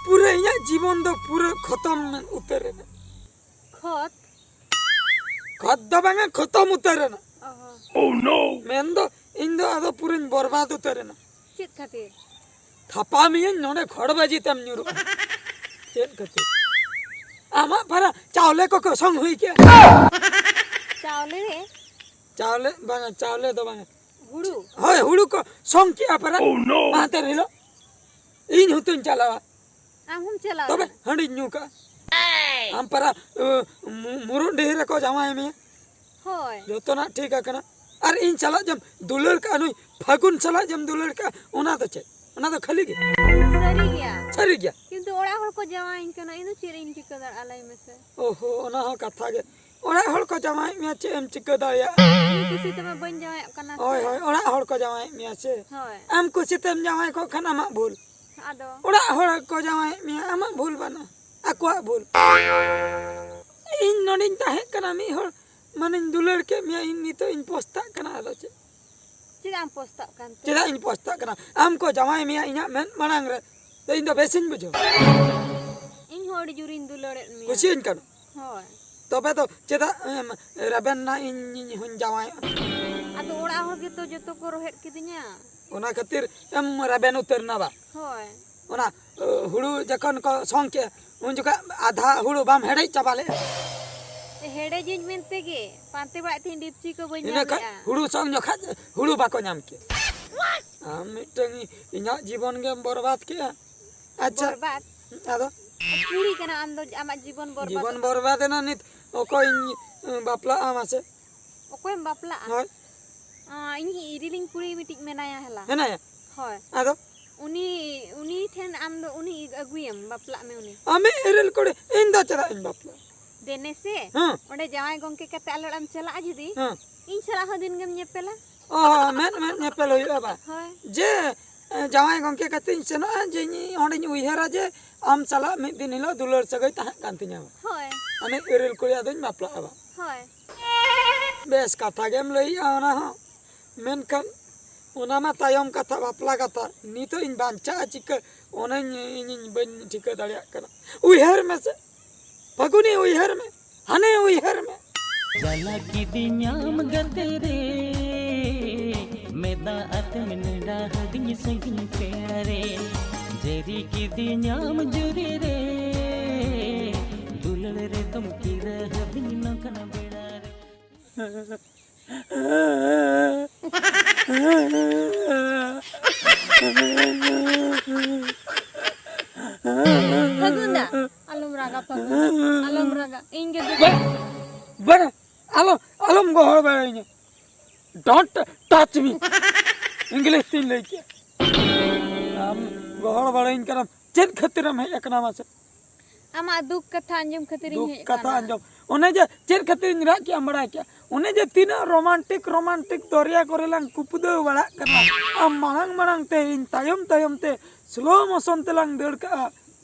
ᱯᱩᱨᱟᱹ ᱤᱧᱟᱹᱜ ᱡᱤᱵᱚᱱ ᱫᱚ ᱯᱩᱨᱟᱹ ᱠᱷᱚᱛᱚᱢ ᱩᱛᱟᱹᱨ ᱮᱱᱟ᱾ ᱠᱷᱚᱛ? ᱠᱷᱚᱛ ᱫᱚ ᱵᱟᱝᱟ, ᱠᱷᱚᱛᱚᱢ ᱩᱛᱟᱹᱨ ᱮᱱᱟ᱾ ᱚ ᱦᱚᱸ᱾ ᱢᱮᱱᱫᱚ ᱤᱧ ᱫᱚ ᱟᱫᱚ ᱯᱩᱨᱟᱹᱧ ᱵᱚᱨᱵᱟᱫ ᱩᱛᱟᱹᱨ ᱮᱱᱟ᱾ ᱪᱮᱫ ᱠᱷᱟᱹᱛᱤᱨ? ᱛᱷᱟᱯᱟ ᱢᱤᱭᱟᱹᱧ ᱱᱚᱰᱮ ᱠᱷᱚᱲ ᱵᱟᱡᱤ ᱛᱮᱢ ᱧᱩᱨᱩᱜᱼᱟ᱾ ᱪᱮᱫ ᱠᱷᱟᱹᱛᱤᱨ? ᱟᱢᱟᱜ ᱯᱟᱨᱟ ᱪᱟᱣᱞᱮ ᱠᱚᱠᱚ ᱥᱚᱝ ᱦᱩᱭ ᱠᱮᱜᱼᱟ᱾ ᱪᱟᱣᱞᱮ? ᱪᱟᱣᱞᱮ ᱵᱟᱝᱟ, ᱪᱟᱣᱞᱮ ᱫᱚ ᱵᱟᱝᱟ᱾ ᱦᱩᱲᱩ? ᱦᱳᱭ, ᱦᱩᱲᱩ ᱠᱚ ᱥᱚᱝ ᱠᱮᱜᱼᱟ ᱯᱟᱨᱟ᱾ ᱢᱟᱦᱫᱮᱨ ᱦᱤᱞᱳᱜ ᱤᱧ ᱦᱚᱸᱛᱚᱧ ᱪᱟᱞᱟᱣᱟ᱾ ᱟᱢ ᱦᱚᱸᱢ ᱪᱟᱞᱟᱣ ᱛᱚᱵᱮ ᱞᱮᱱᱟ? ᱦᱟᱺᱰᱤᱧ ᱧᱩ ᱠᱟᱜᱼᱟ᱾ ᱟᱢ ᱯᱟᱨᱟ, ᱟᱹ, ᱢᱩ-, ᱢᱩᱨᱩᱫ ᱰᱤᱦᱤ ᱨᱮᱠᱚ ᱡᱟᱶᱟᱭ ᱢᱮᱭᱟ᱾ ᱦᱳᱭ᱾ ᱡᱚᱛᱚᱱᱟᱜ ᱴᱷᱤᱠ ᱟᱠᱟᱱᱟ᱾ ᱟᱨ ᱤᱧ ᱥᱟᱞᱟᱜ ᱡᱮᱢ ᱫᱩᱞᱟᱹᱲ ᱠᱟᱜᱼᱟ, ᱱᱩᱭ ᱯᱷᱟᱹᱜᱩᱱ ᱥᱟᱞᱟᱜ ᱡᱮᱢ ᱫᱩᱞᱟᱹᱲ ᱠᱟᱜᱼᱟ, ᱚᱱᱟ ᱫᱚ ᱪᱮᱫ? ᱚᱱᱟ ᱫᱚ ᱠᱷᱟᱹᱞᱤ ᱜᱮ? ᱥᱟᱹᱨᱤ ᱜᱮᱭᱟ᱾ ᱥᱟᱹᱨᱤ ᱜᱮᱭᱟ᱾ ᱠᱤᱱᱛᱩ ᱚᱲᱟᱜ ᱦᱚᱲ ᱠᱚ ᱡᱟᱶᱟᱭᱤᱧ ᱠᱟᱱᱟ, ᱤᱧ ᱫᱚ ᱪᱮᱫ ᱤᱧ ᱪᱤᱠᱟᱹ ᱫᱟᱲᱮᱭᱟᱜᱼᱟ, ᱞᱟᱹᱭ ᱢᱮᱥᱮ? ᱚᱦᱚ, ᱚᱱᱟ ᱦᱚᱸ ᱠᱟᱛᱷᱟ ᱜᱮ᱾ ᱚᱲᱟᱜ ᱦᱚᱲ ᱠᱚ ᱡᱟᱶᱟᱭᱮᱫ ᱢᱮᱭᱟ, ᱪᱮᱫ ᱮᱢ ᱪᱤᱠᱟᱹ ᱫᱟᱲᱮᱭᱟᱜᱼᱟ? ᱤᱧ ᱠᱩᱥᱤ ᱛᱮᱢᱟ ᱵᱟᱹᱧ ᱡᱟᱶᱟᱭᱚᱜ ᱠᱟᱱᱟ ᱥᱮ᱾ ᱦᱳᱭ, ᱦᱳᱭ, ᱚᱲᱟᱜ ᱦᱚᱲ ᱠᱚ ᱡᱟᱶᱟᱭᱮᱫ ᱢᱮᱭᱟ ᱥᱮ? ᱦᱳᱭ᱾ ᱟᱢ ᱠᱩᱥᱤ ᱛᱮᱢ ᱡᱟᱶᱟᱭ ᱠᱚᱜ ᱠᱷᱟᱱ ᱟᱢᱟᱜ ᱵᱷᱩᱞ᱾ ᱟᱫᱚ? ᱚᱲᱟᱜ ᱦᱚᱲ ᱠᱚ ᱡᱟᱶᱟᱭᱮᱫ ᱢᱮᱭᱟ, ᱟᱢᱟᱜ ᱵᱷᱩᱞ ᱵᱟᱹᱱᱩᱜᱼᱟ, ᱟᱠᱚᱣᱟᱜ ᱵᱷᱩᱞ᱾ ᱤᱧ ᱱᱚᱰᱮᱧ ᱛᱟᱦᱮᱸ ᱠᱟᱱᱟ, ᱢᱤᱫ ᱦᱚᱲ ᱢᱟᱱᱮᱧ ᱫᱩᱞᱟᱹᱲ ᱠᱮᱫ ᱢᱮᱭᱟ, ᱤᱧ ᱱᱤᱛᱚᱜ ᱤᱧ ᱯᱚᱥᱛᱟᱜ ᱠᱟᱱᱟ, ᱟᱫᱚ ᱪᱮᱫ? ᱪᱮᱫᱟᱜ ᱮᱢ ᱯᱚᱥᱛᱟᱜ ᱠᱟᱱ ᱛᱮ? ᱪᱮᱫᱟᱜ ᱤᱧ ᱯᱚᱥᱛᱟᱜ ᱠᱟᱱᱟ? ᱟᱢ ᱠᱚ ᱡᱟᱶᱟᱭ ᱢᱮᱭᱟ ᱤᱧᱟᱹᱜ ᱢᱮᱫ ᱢᱟᱲᱟᱝ ᱨᱮ, ᱛᱚ ᱤᱧ ᱫᱚ ᱵᱮᱥᱤᱧ ᱵᱩᱡᱷᱟᱹᱣᱟ᱾ ᱤᱧ ᱦᱚᱸ ᱟᱹᱰᱤ ᱡᱳᱨᱤᱧ ᱫᱩᱞᱟᱹᱲᱮᱫ ᱢᱮᱭᱟ᱾ ᱠᱩᱥᱤᱭᱟᱹᱧ ᱠᱟᱱᱟ᱾ ᱦᱳᱭ᱾ ᱛᱚᱵᱮ ᱫᱚ ᱪᱮᱫᱟᱜ ᱮᱢ ᱨᱮᱵᱮᱱ ᱱᱟ ᱤᱧ, ᱤᱧ ᱦᱚᱧ ᱡᱟᱶᱟᱭᱚᱜᱼᱟ? ᱟᱫᱚ ᱚᱲᱟᱜ ᱦᱚᱲ ᱜᱮᱛᱚ ᱡᱚᱛᱚ ᱠᱚ ᱨᱚᱦᱮᱫ ᱠᱤᱫᱤᱧᱟ᱾ ᱚᱱᱟ ᱠᱷᱟᱹᱛᱤᱨ ᱮᱢ ᱨᱮᱵᱮᱱ ᱩᱛᱟᱹᱨ ᱱᱟ ᱵᱟ? ᱦᱳᱭ᱾ ᱚᱱᱟ, ᱚ, ᱦᱩᱲᱩ ᱡᱚᱠᱷᱚᱱ ᱠᱚ ᱥᱚᱝ ᱠᱮᱫ, ᱩᱱ ᱡᱚᱠᱷᱚᱱ ᱟᱫᱷᱟ ᱦᱩᱲᱩ ᱵᱟᱢ ᱦᱮᱰᱮᱡ ᱪᱟᱵᱟ ᱞᱮᱫᱼᱟ? ᱦᱮᱰᱮᱡᱟᱹᱧ ᱢᱮᱱᱛᱮ ᱜᱮ ᱯᱟᱱᱛᱮ ᱵᱟᱲᱟᱭᱮᱫ ᱛᱟᱦᱮᱸᱧ, ᱰᱮᱯᱪᱤ ᱠᱚ ᱵᱟᱹᱧ ᱤᱱᱟᱹ ᱧᱟᱢ ᱠᱷᱟᱱ ᱞᱮᱫᱼᱟ᱾ ᱦᱩᱲᱩ ᱥᱚᱝ ᱡᱚᱠᱷᱟᱡ ᱦᱩᱲᱩ ᱵᱟᱠᱚ ᱧᱟᱢ ᱠᱮᱫ᱾ ᱟᱢ ᱢᱤᱫᱴᱟᱝ ᱤᱧᱟᱹᱜ ᱡᱤᱵᱚᱱ ᱜᱮᱢ ᱵᱚᱨᱵᱟᱫ ᱠᱮᱫᱼᱟ᱾ ᱟᱪᱪᱷᱟ᱾ ᱵᱚᱨᱵᱟᱫ? ᱟᱫᱚ? ᱠᱩᱲᱤ ᱠᱟᱱᱟᱢ ᱟᱢ ᱫᱚ, ᱟᱢᱟᱜ ᱡᱤᱵᱚᱱ ᱵᱚᱨᱵᱟᱫ᱾ ᱡᱤᱵᱚᱱ ᱵᱚᱨᱵᱟᱫ ᱮᱱᱟ ᱱᱤᱛ᱾ ᱚᱠᱚᱭᱤᱧ, ᱩᱸ, ᱵᱟᱯᱞᱟᱜᱼᱟ ᱢᱟᱥᱮ? ᱚᱠᱚᱭᱮᱢ ᱵᱟᱯᱞᱟᱜᱼᱟ? ᱦᱳᱭ᱾ ᱟᱸ, ᱤᱧ ᱤᱨᱤᱞᱤᱧ ᱠᱩᱲᱤ ᱢᱤᱫᱴᱤᱡ ᱢᱮᱱᱟᱭᱟ ᱦᱮᱞᱟ᱾ ᱦᱮᱱᱟᱭᱟ? ᱦᱳᱭ᱾ ᱟᱫᱚ? ᱩᱱᱤ, ᱩᱱᱤ ᱴᱷᱮᱱ ᱟᱢ ᱫᱚ ᱩᱱᱤ ᱟᱹᱜᱩᱭᱮᱢ, ᱵᱟᱯᱞᱟᱜ ᱢᱮ ᱩᱱᱤ᱾ ᱟᱢᱤᱡ ᱤᱨᱤᱞ ᱠᱩᱲᱤ ᱤᱧ ᱫᱚ ᱪᱮᱫᱟᱜ ᱤᱧ ᱵᱟᱯᱞᱟᱜᱼᱟ? ᱫᱮᱱᱮ ᱥᱮ, ᱦᱮᱸ᱾ ᱚᱸᱰᱮ ᱡᱟᱶᱟᱭ ᱜᱚᱝᱠᱮ ᱠᱟᱛᱮ ᱟᱞᱮ ᱚᱲᱟᱜ ᱮᱢ ᱪᱟᱞᱟᱜᱼᱟ ᱡᱩᱫᱤ, ᱦᱮᱸ᱾ ᱤᱧ ᱥᱟᱞᱟᱜ ᱦᱚᱸ ᱫᱤᱱ ᱜᱮᱢ ᱧᱮᱯᱮᱞᱟ᱾ ᱚ, ᱢᱮᱫ ᱢᱮᱫ ᱧᱮᱯᱮᱞ ᱦᱩᱭᱩᱜᱼᱟ ᱵᱟ? ᱦᱳᱭ᱾ ᱡᱮ ᱮ, ᱡᱟᱶᱟᱭ ᱜᱚᱢᱠᱮ ᱠᱟᱛᱮᱧ ᱥᱮᱱᱚᱜᱼᱟ, ᱡᱮ ᱤᱧ ᱚᱸᱰᱮᱧ ᱩᱭᱦᱟᱹᱨᱟ ᱡᱮ ᱟᱢ ᱥᱟᱞᱟᱜ ᱢᱤᱫ ᱫᱤᱱ ᱦᱤᱞᱳᱜ ᱫᱩᱞᱟᱹᱲ ᱥᱟᱹᱜᱟᱹᱭ ᱛᱟᱦᱮᱸ ᱠᱟᱱ ᱛᱤᱧᱟᱹ᱾ ᱦᱳᱭ᱾ ᱟᱢᱤᱡ ᱤᱨᱤᱞ ᱠᱩᱲᱤ ᱟᱫᱚᱧ ᱵᱟᱯᱞᱟᱜᱼᱟ ᱵᱟ᱾ ᱦᱳᱭ᱾ ᱵᱮᱥ ᱠᱟᱛᱷᱟ ᱜᱮᱢ ᱞᱟᱹᱭᱮᱜᱼᱟ ᱚᱱᱟ ᱦᱚᱸ, ᱢᱮᱱᱠᱷᱟᱱ ᱚᱱᱟ ᱢᱟ ᱛᱟᱭᱚᱢ ᱠᱟᱛᱷᱟ, ᱵᱟᱯᱞᱟ ᱠᱟᱛᱷᱟ᱾ ᱱᱤᱛᱚᱜ ᱤᱧ ᱵᱟᱧᱪᱟᱜᱼᱟ ᱪᱤᱠᱟᱹ, ᱚᱱᱟᱧ, ᱤᱧᱤᱧ ᱵᱟᱹᱧ ᱴᱷᱤᱠᱟᱹ ᱫᱟᱲᱮᱭᱟᱜ ᱠᱟᱱᱟ᱾ ᱩᱭᱦᱟᱹᱨ ᱢᱮᱥᱮ, ᱯᱷᱟᱹᱜᱩᱱᱤ ᱩᱭᱦᱟᱹᱨ ᱢᱮ, ᱦᱟᱱᱮ ᱩᱭᱦᱟᱹᱨ ᱢᱮ᱾ ᱪᱟᱞᱟ ᱠᱤᱫᱤᱧᱟᱢ ᱜᱟᱛᱮ ᱨᱮ, ᱢᱮᱫ ᱫᱟᱜ ᱟᱛᱮᱢ ᱱᱮᱰᱟ ᱦᱟᱹᱫᱤᱧ ᱥᱟᱺᱜᱤᱧ ᱯᱮᱲᱟ ᱨᱮ᱾ ᱡᱟᱹᱨᱤ ᱠᱤᱫᱤᱧᱟᱢ ᱡᱩᱨᱤ ᱨᱮ, ᱫᱩᱞᱟᱹᱲ ᱨᱮᱫᱚᱢ ᱠᱤᱨᱟᱹ ᱦᱟᱹᱫᱤᱧ ᱱᱚᱝᱠᱟᱱ ᱵᱮᱲᱟ ᱨᱮ᱾ ᱯᱷᱟᱹᱜᱩᱱ ᱫᱟ, ᱟᱞᱚᱢ ᱨᱟᱜᱟ ᱯᱷᱟᱹᱜᱩᱱ ᱫᱟ, ᱟᱞᱚᱢ ᱨᱟᱜᱟ᱾ ᱤᱧ ᱜᱮ ᱫᱩᱠ ᱵᱟᱝ, ᱵᱟᱝ, ᱟᱞᱚ, ᱟᱞᱚᱢ ᱜᱚᱦᱚᱲ ᱵᱟᱲᱟᱭᱤᱧᱟ᱾ Don't touch me. ᱤᱝᱞᱤᱥ ᱛᱤᱧ ᱞᱟᱹᱭ ᱠᱮᱜᱼᱟ᱾ ᱟᱢ ᱜᱚᱦᱚᱲ ᱵᱟᱲᱟᱭᱤᱧ ᱠᱟᱱᱟᱢ, ᱪᱮᱫ ᱠᱷᱟᱹᱛᱤᱨᱮᱢ ᱦᱮᱡ ᱟᱠᱟᱱᱟ ᱢᱟᱥᱮ? ᱟᱢᱟᱜ ᱫᱩᱠ ᱠᱟᱛᱷᱟ ᱟᱸᱡᱚᱢ ᱠᱷᱟᱹᱛᱤᱨ ᱤᱧ ᱫᱩᱠ ᱦᱮᱡ ᱠᱟᱛᱷᱟ ᱟᱠᱟᱱᱟ᱾ ᱟᱸᱡᱚᱢ᱾ ᱚᱱᱮ ᱡᱮ ᱪᱮᱫ ᱠᱷᱟᱹᱛᱤᱨ ᱤᱧ ᱨᱟᱜ ᱠᱮᱜᱼᱟ, ᱵᱟᱲᱟᱭ ᱠᱮᱜᱼᱟ? ᱚᱱᱮ ᱡᱮ ᱛᱤᱱᱟᱹᱜ ᱨᱳᱢᱟᱱᱴᱤᱠ, ᱨᱳᱢᱟᱱᱴᱤᱠ ᱫᱚᱨᱭᱟ ᱠᱚᱨᱮ ᱞᱟᱝ ᱠᱩᱯᱫᱟᱹᱣ ᱵᱟᱲᱟᱜ ᱠᱟᱱᱟ, ᱟᱢ ᱢᱟᱲᱟᱝ ᱢᱟᱲᱟᱝ ᱛᱮ, ᱤᱧ ᱛᱟᱭᱚᱢ ᱛᱟᱭᱚᱢ ᱛᱮ, ᱥᱞᱳ ᱢᱳᱥᱚᱱ ᱛᱮᱞᱟᱝ ᱫᱟᱹᱲ ᱠᱟᱜᱼᱟ᱾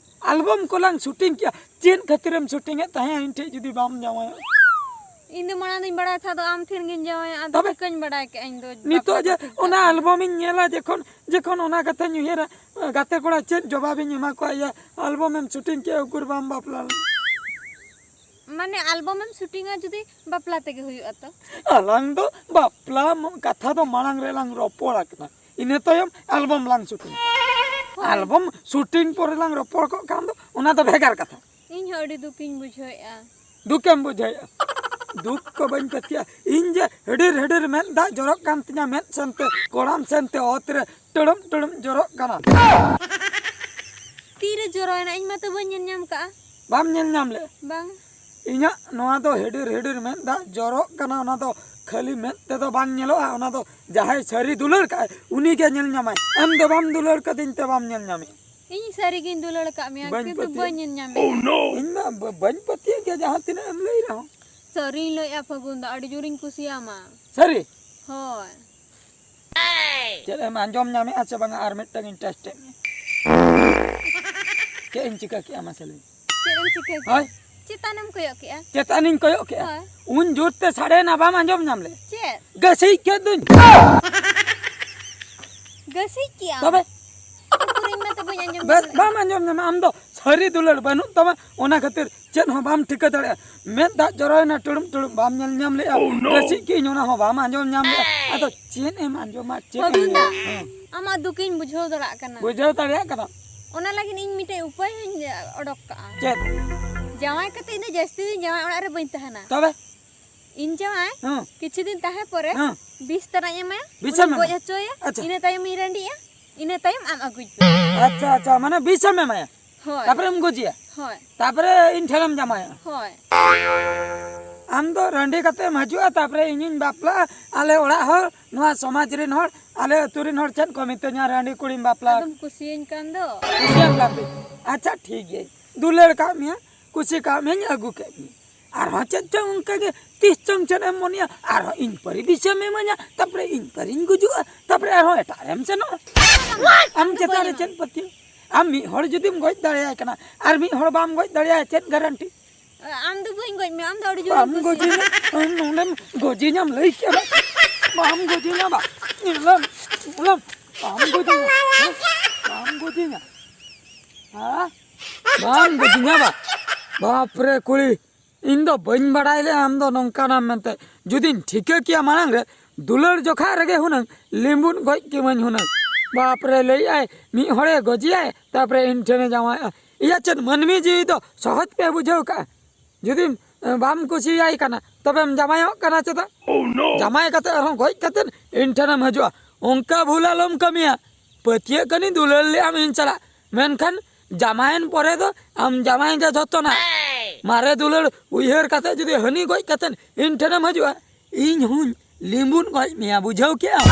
ᱟᱞᱵᱚᱢ ᱠᱚᱞᱟᱝ ᱥᱩᱴᱤᱝ ᱠᱮᱜᱼᱟ᱾ ᱪᱮᱫ ᱠᱷᱟᱹᱛᱤᱨᱮᱢ ᱥᱩᱴᱤᱝ ᱮᱫ ᱛᱟᱦᱮᱸᱜᱼᱟ ᱤᱧ ᱴᱷᱮᱡ ᱡᱩᱫᱤ ᱵᱟᱢ ᱡᱟᱶᱟᱭᱚᱜᱼᱟ? ᱤᱧ ᱫᱚ ᱢᱟᱲᱟᱝ ᱫᱚᱧ ᱵᱟᱲᱟᱭ ᱛᱟᱦᱮᱸᱫ ᱫᱚ ᱟᱢ ᱴᱷᱮᱱ ᱜᱤᱧ ᱡᱟᱶᱟᱭᱟ, ᱟᱫᱚ ᱛᱚᱵᱮ ᱪᱤᱠᱟᱹᱧ ᱵᱟᱲᱟᱭ ᱠᱮᱜᱼᱟ ᱤᱧ ᱫᱚ ᱱᱤᱛᱚᱜ ᱵᱟᱯᱞᱟ ᱡᱮ ᱠᱚ ᱴᱷᱤᱠ ᱚᱱᱟ ᱠᱟᱜᱼᱟ? ᱟᱞᱵᱚᱢᱤᱧ ᱧᱮᱞᱟ, ᱡᱚᱠᱷᱚᱱ, ᱡᱚᱠᱷᱚᱱ ᱚᱱᱟ ᱠᱟᱛᱷᱟᱧ ᱩᱭᱦᱟᱹᱨᱟ, ᱜᱟᱛᱮ ᱠᱚᱲᱟ ᱪᱮᱫ ᱡᱚᱵᱟᱵᱤᱧ ᱮᱢᱟ ᱠᱚᱣᱟ, ᱤᱭᱟᱹ ᱟᱞᱵᱚᱢᱮᱢ ᱥᱩᱴᱤᱝ ᱠᱮᱜᱼᱟ, ᱩᱠᱩᱨ ᱵᱟᱢ ᱵᱟᱯᱞᱟ ᱞᱮᱱᱟ? ᱢᱟᱱᱮ ᱟᱞᱵᱚᱢᱮᱢ ᱥᱩᱴᱤᱝᱟ ᱡᱩᱫᱤ ᱵᱟᱯᱞᱟ ᱛᱮᱜᱮ ᱦᱩᱭᱩᱜᱼᱟ ᱛᱚ? ᱟᱞᱟᱝ ᱫᱚ ᱵᱟᱯᱞᱟ ᱢᱚ-, ᱠᱟᱛᱷᱟ ᱫᱚ ᱢᱟᱲᱟᱝ ᱨᱮᱞᱟᱝ ᱨᱚᱯᱚᱲ ᱟᱠᱟᱱᱟ, ᱤᱱᱟᱹ ᱛᱟᱭᱚᱢ ᱟᱞᱵᱚᱢ ᱞᱟᱝ ᱥᱩᱴᱤᱝᱟ᱾ ᱦᱳᱭ᱾ ᱟᱞᱵᱚᱢ ᱥᱩᱴᱤᱝ ᱯᱚᱨᱮ ᱞᱟᱝ ᱨᱚᱯᱚᱲ ᱠᱚᱜ ᱠᱷᱟᱱ ᱫᱚ ᱚᱱᱟ ᱫᱚ ᱵᱷᱮᱜᱟᱨ ᱠᱟᱛᱷᱟ᱾ ᱤᱧ ᱦᱚᱸ ᱟᱹᱰᱤ ᱫᱩᱠᱤᱧ ᱵᱩᱡᱷᱟᱹᱣᱮᱫᱼᱟ᱾ ᱫᱩᱠᱮᱢ ᱵᱩᱡᱷᱟᱹᱣᱮᱫᱼᱟ? ᱫᱩᱠ ᱠᱚ ᱵᱟᱹᱧ ᱯᱟᱹᱛᱭᱟᱹᱜᱼᱟ᱾ ᱤᱧ ᱡᱮ ᱦᱤᱰᱤᱨ ᱦᱤᱰᱤᱨ ᱢᱮᱫ ᱫᱟᱜ ᱡᱚᱨᱚᱜ ᱠᱟᱱ ᱛᱤᱧᱟ, ᱢᱮᱫ ᱥᱮᱱᱛᱮ ᱠᱚᱲᱟᱢ ᱥᱮᱱᱛᱮ ᱚᱛ ᱨᱮ ᱴᱩᱲᱩᱢ ᱴᱩᱲᱩᱢ ᱡᱚᱨᱚᱜ ᱠᱟᱱᱟ᱾ ᱛᱤᱨᱮ ᱡᱚᱨᱚᱭᱮᱱᱟ? ᱤᱧ ᱢᱟᱛᱚ ᱵᱟᱹᱧ ᱧᱮᱞ ᱧᱟᱢ ᱠᱟᱜᱼᱟ᱾ ᱵᱟᱢ ᱧᱮᱞ ᱧᱟᱢ ᱞᱮᱫᱼᱟ? ᱵᱟᱝ᱾ ᱤᱧᱟᱹᱜ ᱱᱚᱣᱟ ᱫᱚ ᱦᱤᱰᱤᱨ ᱦᱤᱰᱤᱨ ᱢᱮᱫ ᱫᱟᱜ ᱡᱚᱨᱚᱜ ᱠᱟᱱᱟ, ᱚᱱᱟ ᱫᱚ ᱠᱷᱟᱹᱞᱤ ᱢᱮᱫ ᱛᱮᱫᱚ ᱵᱟᱝ ᱧᱮᱞᱚᱜᱼᱟ, ᱚᱱᱟ ᱫᱚ ᱡᱟᱦᱟᱸᱭ ᱥᱟᱹᱨᱤ ᱫᱩᱞᱟᱹᱲ ᱠᱟᱜᱼᱟᱭ ᱩᱱᱤ ᱜᱮ ᱧᱮᱞ ᱧᱟᱢᱟᱭ᱾ ᱟᱢ ᱫᱚ ᱵᱟᱢ ᱫᱩᱞᱟᱹᱲ ᱠᱟᱫᱤᱧ ᱛᱮ ᱵᱟᱢ ᱧᱮᱞ ᱧᱟᱢᱮᱫᱼᱟ᱾ ᱤᱧ ᱥᱟᱹᱨᱤᱜᱤᱧ ᱫᱩᱞᱟᱹᱲ ᱟᱠᱟᱫ ᱢᱮᱭᱟ, ᱵᱟᱹᱧ ᱠᱤᱱᱛᱩ ᱯᱟᱹᱛᱭᱟᱹᱜ᱾ ᱵᱟᱹᱧ ᱧᱮᱞ ᱧᱟᱢᱮᱫ ᱢᱮᱭᱟ᱾ ᱤᱧ ᱢᱟ ᱵᱟ-, ᱵᱟᱹᱧ ᱯᱟᱹᱛᱭᱟᱹᱜ ᱜᱮᱭᱟ ᱡᱟᱦᱟᱸ ᱛᱤᱱᱟᱹᱜ ᱮᱢ ᱞᱟᱹᱭ ᱨᱮᱦᱚᱸ᱾ ᱥᱟᱹᱨᱤᱧ ᱞᱟᱹᱭᱮᱫᱼᱟ ᱯᱷᱟᱹᱜᱩᱱ ᱫᱟ, ᱟᱹᱰᱤ ᱡᱳᱨᱤᱧ ᱠᱩᱥᱤᱭᱟᱢᱟ᱾ ᱥᱟᱹᱨᱤ? ᱦᱳᱭ᱾ ᱪᱮᱫ ᱮᱢ ᱟᱸᱡᱚᱢ ᱧᱟᱢᱮᱜᱼᱟ ᱥᱮ ᱵᱟᱝᱟ? ᱟᱨ ᱢᱤᱫᱴᱟᱝ ᱤᱧ ᱴᱮᱥᱴ ᱮᱫ ᱢᱮᱭᱟ᱾ ᱪᱮᱫ ᱤᱧ ᱪᱤᱠᱟᱹ ᱠᱮᱜᱼᱟ ᱢᱟᱥᱮ ᱞᱟᱹᱭ ᱢᱮ? ᱪᱮᱫ ᱮᱢ ᱪᱤᱠᱟᱹ ᱠᱮᱜᱼᱟ? ᱦᱳᱭ᱾ ᱪᱮᱛᱟᱱᱮᱢ ᱠᱚᱭᱚᱜ ᱠᱮᱜᱼᱟ? ᱪᱮᱛᱟᱱᱤᱧ ᱠᱚᱭᱚᱜ ᱠᱮᱜᱼᱟ᱾ ᱦᱳᱭ᱾ ᱩᱱ ᱡᱳᱨ ᱛᱮ ᱥᱟᱰᱮᱭᱮᱱᱟ, ᱵᱟᱢ ᱟᱸᱡᱚᱢ ᱧᱟᱢ ᱞᱮᱜᱼᱟ? ᱪᱮᱫ? ᱜᱟᱹᱥᱤᱡ ᱠᱮᱫ ᱫᱚᱧ᱾ ᱜᱟᱹᱥᱤᱡ ᱠᱮᱜᱼᱟᱢ? ᱛᱚᱵᱮ? ᱩᱠᱩᱨ, ᱤᱧ ᱢᱟᱛᱚ ᱵᱟᱹᱧ ᱟᱸᱡᱚᱢ ᱵᱮᱥ, ᱧᱟᱢ ᱞᱮᱜᱼᱟ᱾ ᱵᱟᱢ ᱟᱸᱡᱚᱢ ᱧᱟᱢᱟ᱾ ᱟᱢ ᱫᱚ ᱥᱟᱹᱨᱤ ᱫᱩᱞᱟᱹᱲ ᱵᱟᱹᱱᱩᱜ ᱛᱟᱢᱟ, ᱚᱱᱟ ᱠᱷᱟᱹᱛᱤᱨ ᱪᱮᱫ ᱦᱚᱸ ᱵᱟᱢ ᱴᱷᱤᱠᱟᱹ ᱫᱟᱲᱮᱭᱟᱜᱼᱟ᱾ ᱢᱮᱫ ᱫᱟᱜ ᱡᱚᱨᱚᱭᱮᱱᱟ, ᱴᱩᱲᱩᱢ ᱴᱩᱲᱩᱢ ᱵᱟᱢ ᱧᱮᱞ ᱧᱟᱢ ᱞᱮᱜᱼᱟ᱾ ᱜᱟᱹᱥᱤᱡ ᱠᱮᱜᱼᱟᱹᱧ, ᱚᱱᱟ ᱦᱚᱸ ᱵᱟᱢ ᱟᱸᱡᱚᱢ ᱧᱟᱢ ᱞᱮᱜᱼᱟ᱾ ᱟᱫᱚ ᱪᱮᱫ ᱮᱢ ᱟᱸᱡᱚᱢᱟ, ᱪᱮᱫ ᱮᱢ ᱵᱷᱟᱹᱵᱤᱱ ᱫᱟ, ᱟᱸᱡᱚᱢᱟ? ᱦᱮᱸ᱾ ᱟᱢᱟᱜ ᱫᱩᱠ ᱤᱧ ᱵᱩᱡᱷᱟᱹᱣ ᱫᱟᱲᱮᱭᱟᱜ ᱠᱟᱱᱟ᱾ ᱵᱩᱡᱷᱟᱹᱣ ᱫᱟᱲᱮᱭᱟᱜ ᱠᱟᱱᱟ᱾ ᱚᱱᱟ ᱞᱟᱹᱜᱤᱫ ᱤᱧ ᱢᱤᱫᱴᱮᱡ ᱩᱯᱟᱹᱭ ᱦᱚᱸᱧ ᱚᱰᱚᱠ ᱠᱟᱜᱼᱟ᱾ ᱪᱮᱫ? ᱡᱟᱶᱟᱭ ᱠᱟᱛᱮ ᱤᱧ ᱫᱚ ᱡᱟᱹᱥᱛᱤ ᱫᱤᱱ ᱡᱟᱶᱟᱭ ᱚᱲᱟᱜ ᱨᱮ ᱵᱟᱹᱧ ᱛᱟᱦᱮᱱᱟ᱾ ᱛᱚᱵᱮ? ᱤᱧ ᱡᱟᱶᱟᱭ ᱦᱮᱸ᱾ ᱠᱤᱪᱷᱩ ᱫᱤᱱ ᱛᱟᱦᱮᱸ ᱯᱚᱨᱮ ᱦᱮᱸ᱾ ᱵᱤᱥ ᱛᱟᱱᱟᱜ ᱤᱧ ᱮᱢᱟᱭᱟ, ᱵᱤᱥ ᱮᱢ ᱩᱱᱤᱧ ᱜᱚᱡ ᱮᱢᱟᱭᱟ? ᱦᱚᱪᱚᱭᱟ, ᱟᱪᱪᱷᱟ᱾ ᱤᱱᱟᱹ ᱛᱟᱭᱚᱢ ᱤᱧ ᱨᱟᱺᱰᱤᱜᱼᱟ, ᱤᱱᱟᱹ ᱛᱟᱭᱚᱢ ᱟᱢ ᱟᱹᱜᱩᱧ ᱯᱮ᱾ ᱟᱪᱪᱷᱟ, ᱟᱪᱪᱷᱟ, ᱢᱟᱱᱮ ᱵᱤᱥ ᱮᱢ ᱮᱢᱟᱭᱟ? ᱦᱳᱭ᱾ ᱛᱟᱯᱚᱨᱮᱢ ᱜᱚᱡᱮᱭᱟ? ᱦᱳᱭ᱾ ᱛᱟᱯᱚᱨᱮ ᱤᱧ ᱴᱷᱮᱱᱮᱢ ᱡᱟᱶᱟᱭᱚᱜᱼᱟ? ᱦᱳᱭ᱾ ᱟᱢ ᱫᱚ ᱨᱟᱺᱰᱤ ᱠᱟᱛᱮᱢ ᱦᱤᱡᱩᱜᱼᱟ, ᱛᱟᱯᱚᱨᱮ ᱤᱧᱤᱧ ᱵᱟᱯᱞᱟᱜᱼᱟ, ᱟᱞᱮ ᱚᱲᱟᱜ ᱦᱚᱲ, ᱱᱚᱣᱟ ᱥᱚᱢᱟᱡᱽ ᱨᱮᱱ ᱦᱚᱲ, ᱟᱞᱮ ᱟᱹᱛᱩ ᱨᱮᱱ ᱦᱚᱲ ᱪᱮᱫ ᱠᱚ ᱢᱤᱛᱟᱹᱧᱟ, ᱨᱟᱺᱰᱤ ᱠᱩᱲᱤᱢ ᱵᱟᱯᱞᱟ? ᱟᱫᱚᱢ ᱠᱩᱥᱤᱭᱟᱹᱧ ᱠᱟᱱ ᱫᱚ᱾ ᱠᱩᱥᱤᱭᱟᱢ ᱠᱟᱱ ᱛᱤᱧ᱾ ᱟᱪᱪᱷᱟ, ᱴᱷᱤᱠ ᱜᱮᱭᱟ, ᱫᱩᱞᱟᱹᱲ ᱠᱟᱜ ᱢᱮᱭᱟ, ᱠᱩᱥᱤ ᱠᱟᱜ ᱢᱮᱭᱟᱧ, ᱟᱹᱜᱩ ᱠᱮᱫ ᱢᱮᱭᱟ᱾ ᱟᱨᱦᱚᱸ ᱪᱮᱫ ᱪᱚᱝ ᱚᱱᱠᱟ ᱜᱮ, ᱛᱤᱥ ᱪᱚᱝ ᱪᱮᱫ ᱮᱢ ᱢᱚᱱᱮᱭᱟ, ᱟᱨᱦᱚᱸ ᱤᱧ ᱯᱟᱹᱨᱤ ᱵᱤᱥᱮᱢ ᱤᱢᱟᱹᱧᱟ, ᱛᱟᱯᱚᱨᱮ ᱤᱧ ᱯᱟᱹᱨᱤᱧ ᱜᱩᱡᱩᱜᱼᱟ, ᱛᱟᱯᱚᱨᱮ ᱟᱨᱦᱚᱸ ᱮᱴᱟᱜ ᱨᱮᱢ ᱥᱮᱱᱚᱜᱼᱟ᱾ ᱟᱢ ᱪᱮᱛᱟᱱ ᱨᱮ ᱪᱮᱫ ᱯᱟᱹᱛᱭᱟᱹᱣ? ᱟᱢ ᱢᱤᱫ ᱦᱚᱲ ᱡᱩᱫᱤᱢ ᱜᱚᱡ ᱫᱟᱲᱮᱭᱟᱭ ᱠᱟᱱᱟ, ᱟᱨ ᱢᱤᱫ ᱦᱚᱲ ᱵᱟᱢ ᱜᱚᱡ ᱫᱟᱲᱮᱭᱟᱭᱟ, ᱪᱮᱫ ᱜᱟᱨᱟᱱᱴᱤ? ᱟᱢ ᱫᱚ ᱵᱟᱹᱧ ᱜᱚᱡ ᱢᱮᱭᱟ, ᱟᱢ ᱫᱚ ᱟᱹᱰᱤ ᱡᱳᱨ ᱵᱟᱢ ᱜᱚᱡᱤᱧᱟ, ᱟᱢ ᱱᱚᱰᱮᱢ ᱜᱚᱡᱤᱧᱟᱢ ᱞᱟᱹᱭ ᱠᱮᱫᱟ᱾ ᱵᱟᱢ ᱜᱚᱡᱤᱧᱟ ᱵᱟ, ᱧᱮᱞᱟᱢ, ᱧᱮᱞᱟᱢ, ᱵᱟᱢ ᱜᱚᱡᱤᱧᱟ, ᱦᱮᱸ? ᱵᱟᱢ ᱜᱚᱡᱤᱧᱟ, ᱦᱮᱸ? ᱵᱟᱢ ᱜᱚᱡᱤᱧᱟ ᱵᱟ᱾ ᱵᱟᱯ ᱨᱮ ᱠᱩᱲᱤ, ᱤᱧ ᱫᱚ ᱵᱟᱹᱧ ᱵᱟᱲᱟᱭ ᱞᱮᱫᱼᱟ ᱟᱢ ᱫᱚ ᱱᱚᱝᱠᱟᱱᱟᱢ ᱢᱮᱱᱛᱮ᱾ ᱡᱩᱫᱤᱧ ᱴᱷᱤᱠᱟᱹ ᱠᱮᱭᱟ ᱢᱟᱲᱟᱝ ᱨᱮ, ᱫᱩᱞᱟᱹᱲ ᱡᱚᱠᱷᱟ ᱨᱮᱜᱮ ᱦᱩᱱᱟᱹᱝ ᱞᱤᱢᱵᱩᱱ ᱜᱚᱡ ᱠᱮᱢᱟᱹᱧ ᱦᱩᱱᱟᱹᱝ᱾ ᱵᱟᱯ ᱨᱮ, ᱞᱟᱹᱭᱮᱫᱼᱟᱭ ᱢᱤᱫ ᱦᱚᱲᱮ ᱜᱚᱡᱮᱭᱟᱭ, ᱛᱟᱯᱚᱨᱮ ᱤᱧ ᱴᱷᱮᱱᱮ ᱡᱟᱶᱟᱭᱚᱜᱼᱟ᱾ ᱤᱭᱟᱹ, ᱪᱮᱫ ᱢᱟᱹᱱᱢᱤ ᱡᱤᱣᱤ ᱫᱚ ᱥᱚᱦᱚᱡ ᱯᱮ ᱵᱩᱡᱷᱟᱹᱣ ᱠᱟᱜᱼᱟ? ᱡᱩᱫᱤᱢ, ᱮ, ᱵᱟᱢ ᱠᱩᱥᱤᱭᱟᱭ ᱠᱟᱱᱟ, ᱛᱚᱵᱮᱢ ᱡᱟᱶᱟᱭᱚᱜ ᱠᱟᱱᱟ ᱪᱮᱫᱟᱜ? ᱡᱟᱶᱟᱭ ᱠᱟᱛᱮ ᱟᱨᱦᱚᱸ ᱜᱚᱡ ᱠᱟᱛᱮ ᱤᱧ ᱴᱷᱮᱱᱮᱢ ᱦᱤᱡᱩᱜᱼᱟ, ᱚᱱᱠᱟ ᱵᱷᱩᱞ ᱟᱞᱚᱢ ᱠᱟᱹᱢᱤᱭᱟ᱾ ᱯᱟᱹᱛᱭᱟᱹᱜ ᱠᱟᱹᱱᱟᱹᱧ ᱫᱩᱞᱟᱹᱲ ᱞᱮᱫ ᱟᱢ ᱤᱧ ᱥᱟᱞᱟᱜ, ᱢᱮᱱᱠᱷᱟᱱ ᱡᱟᱢᱟᱭᱮᱱ ᱯᱚᱨᱮ ᱫᱚ ᱟᱢ ᱡᱟᱢᱟᱭ ᱜᱮ ᱡᱷᱚᱛᱚᱱᱟᱜ᱾ ᱢᱟᱨᱮ ᱫᱩᱞᱟᱹᱲ ᱩᱭᱦᱟᱹᱨ ᱠᱟᱛᱮ ᱡᱩᱫᱤ ᱦᱟᱹᱱᱤ ᱜᱚᱡ ᱠᱟᱛᱮ ᱤᱧ ᱴᱷᱮᱱᱮᱢ ᱦᱤᱡᱩᱜᱼᱟ, ᱤᱧ ᱦᱩᱧ ᱞᱤᱢᱵᱩᱱ ᱜᱚᱡ ᱢᱮᱭᱟ, ᱵᱩᱡᱷᱟᱹᱣ ᱠᱮᱜᱼᱟᱢ?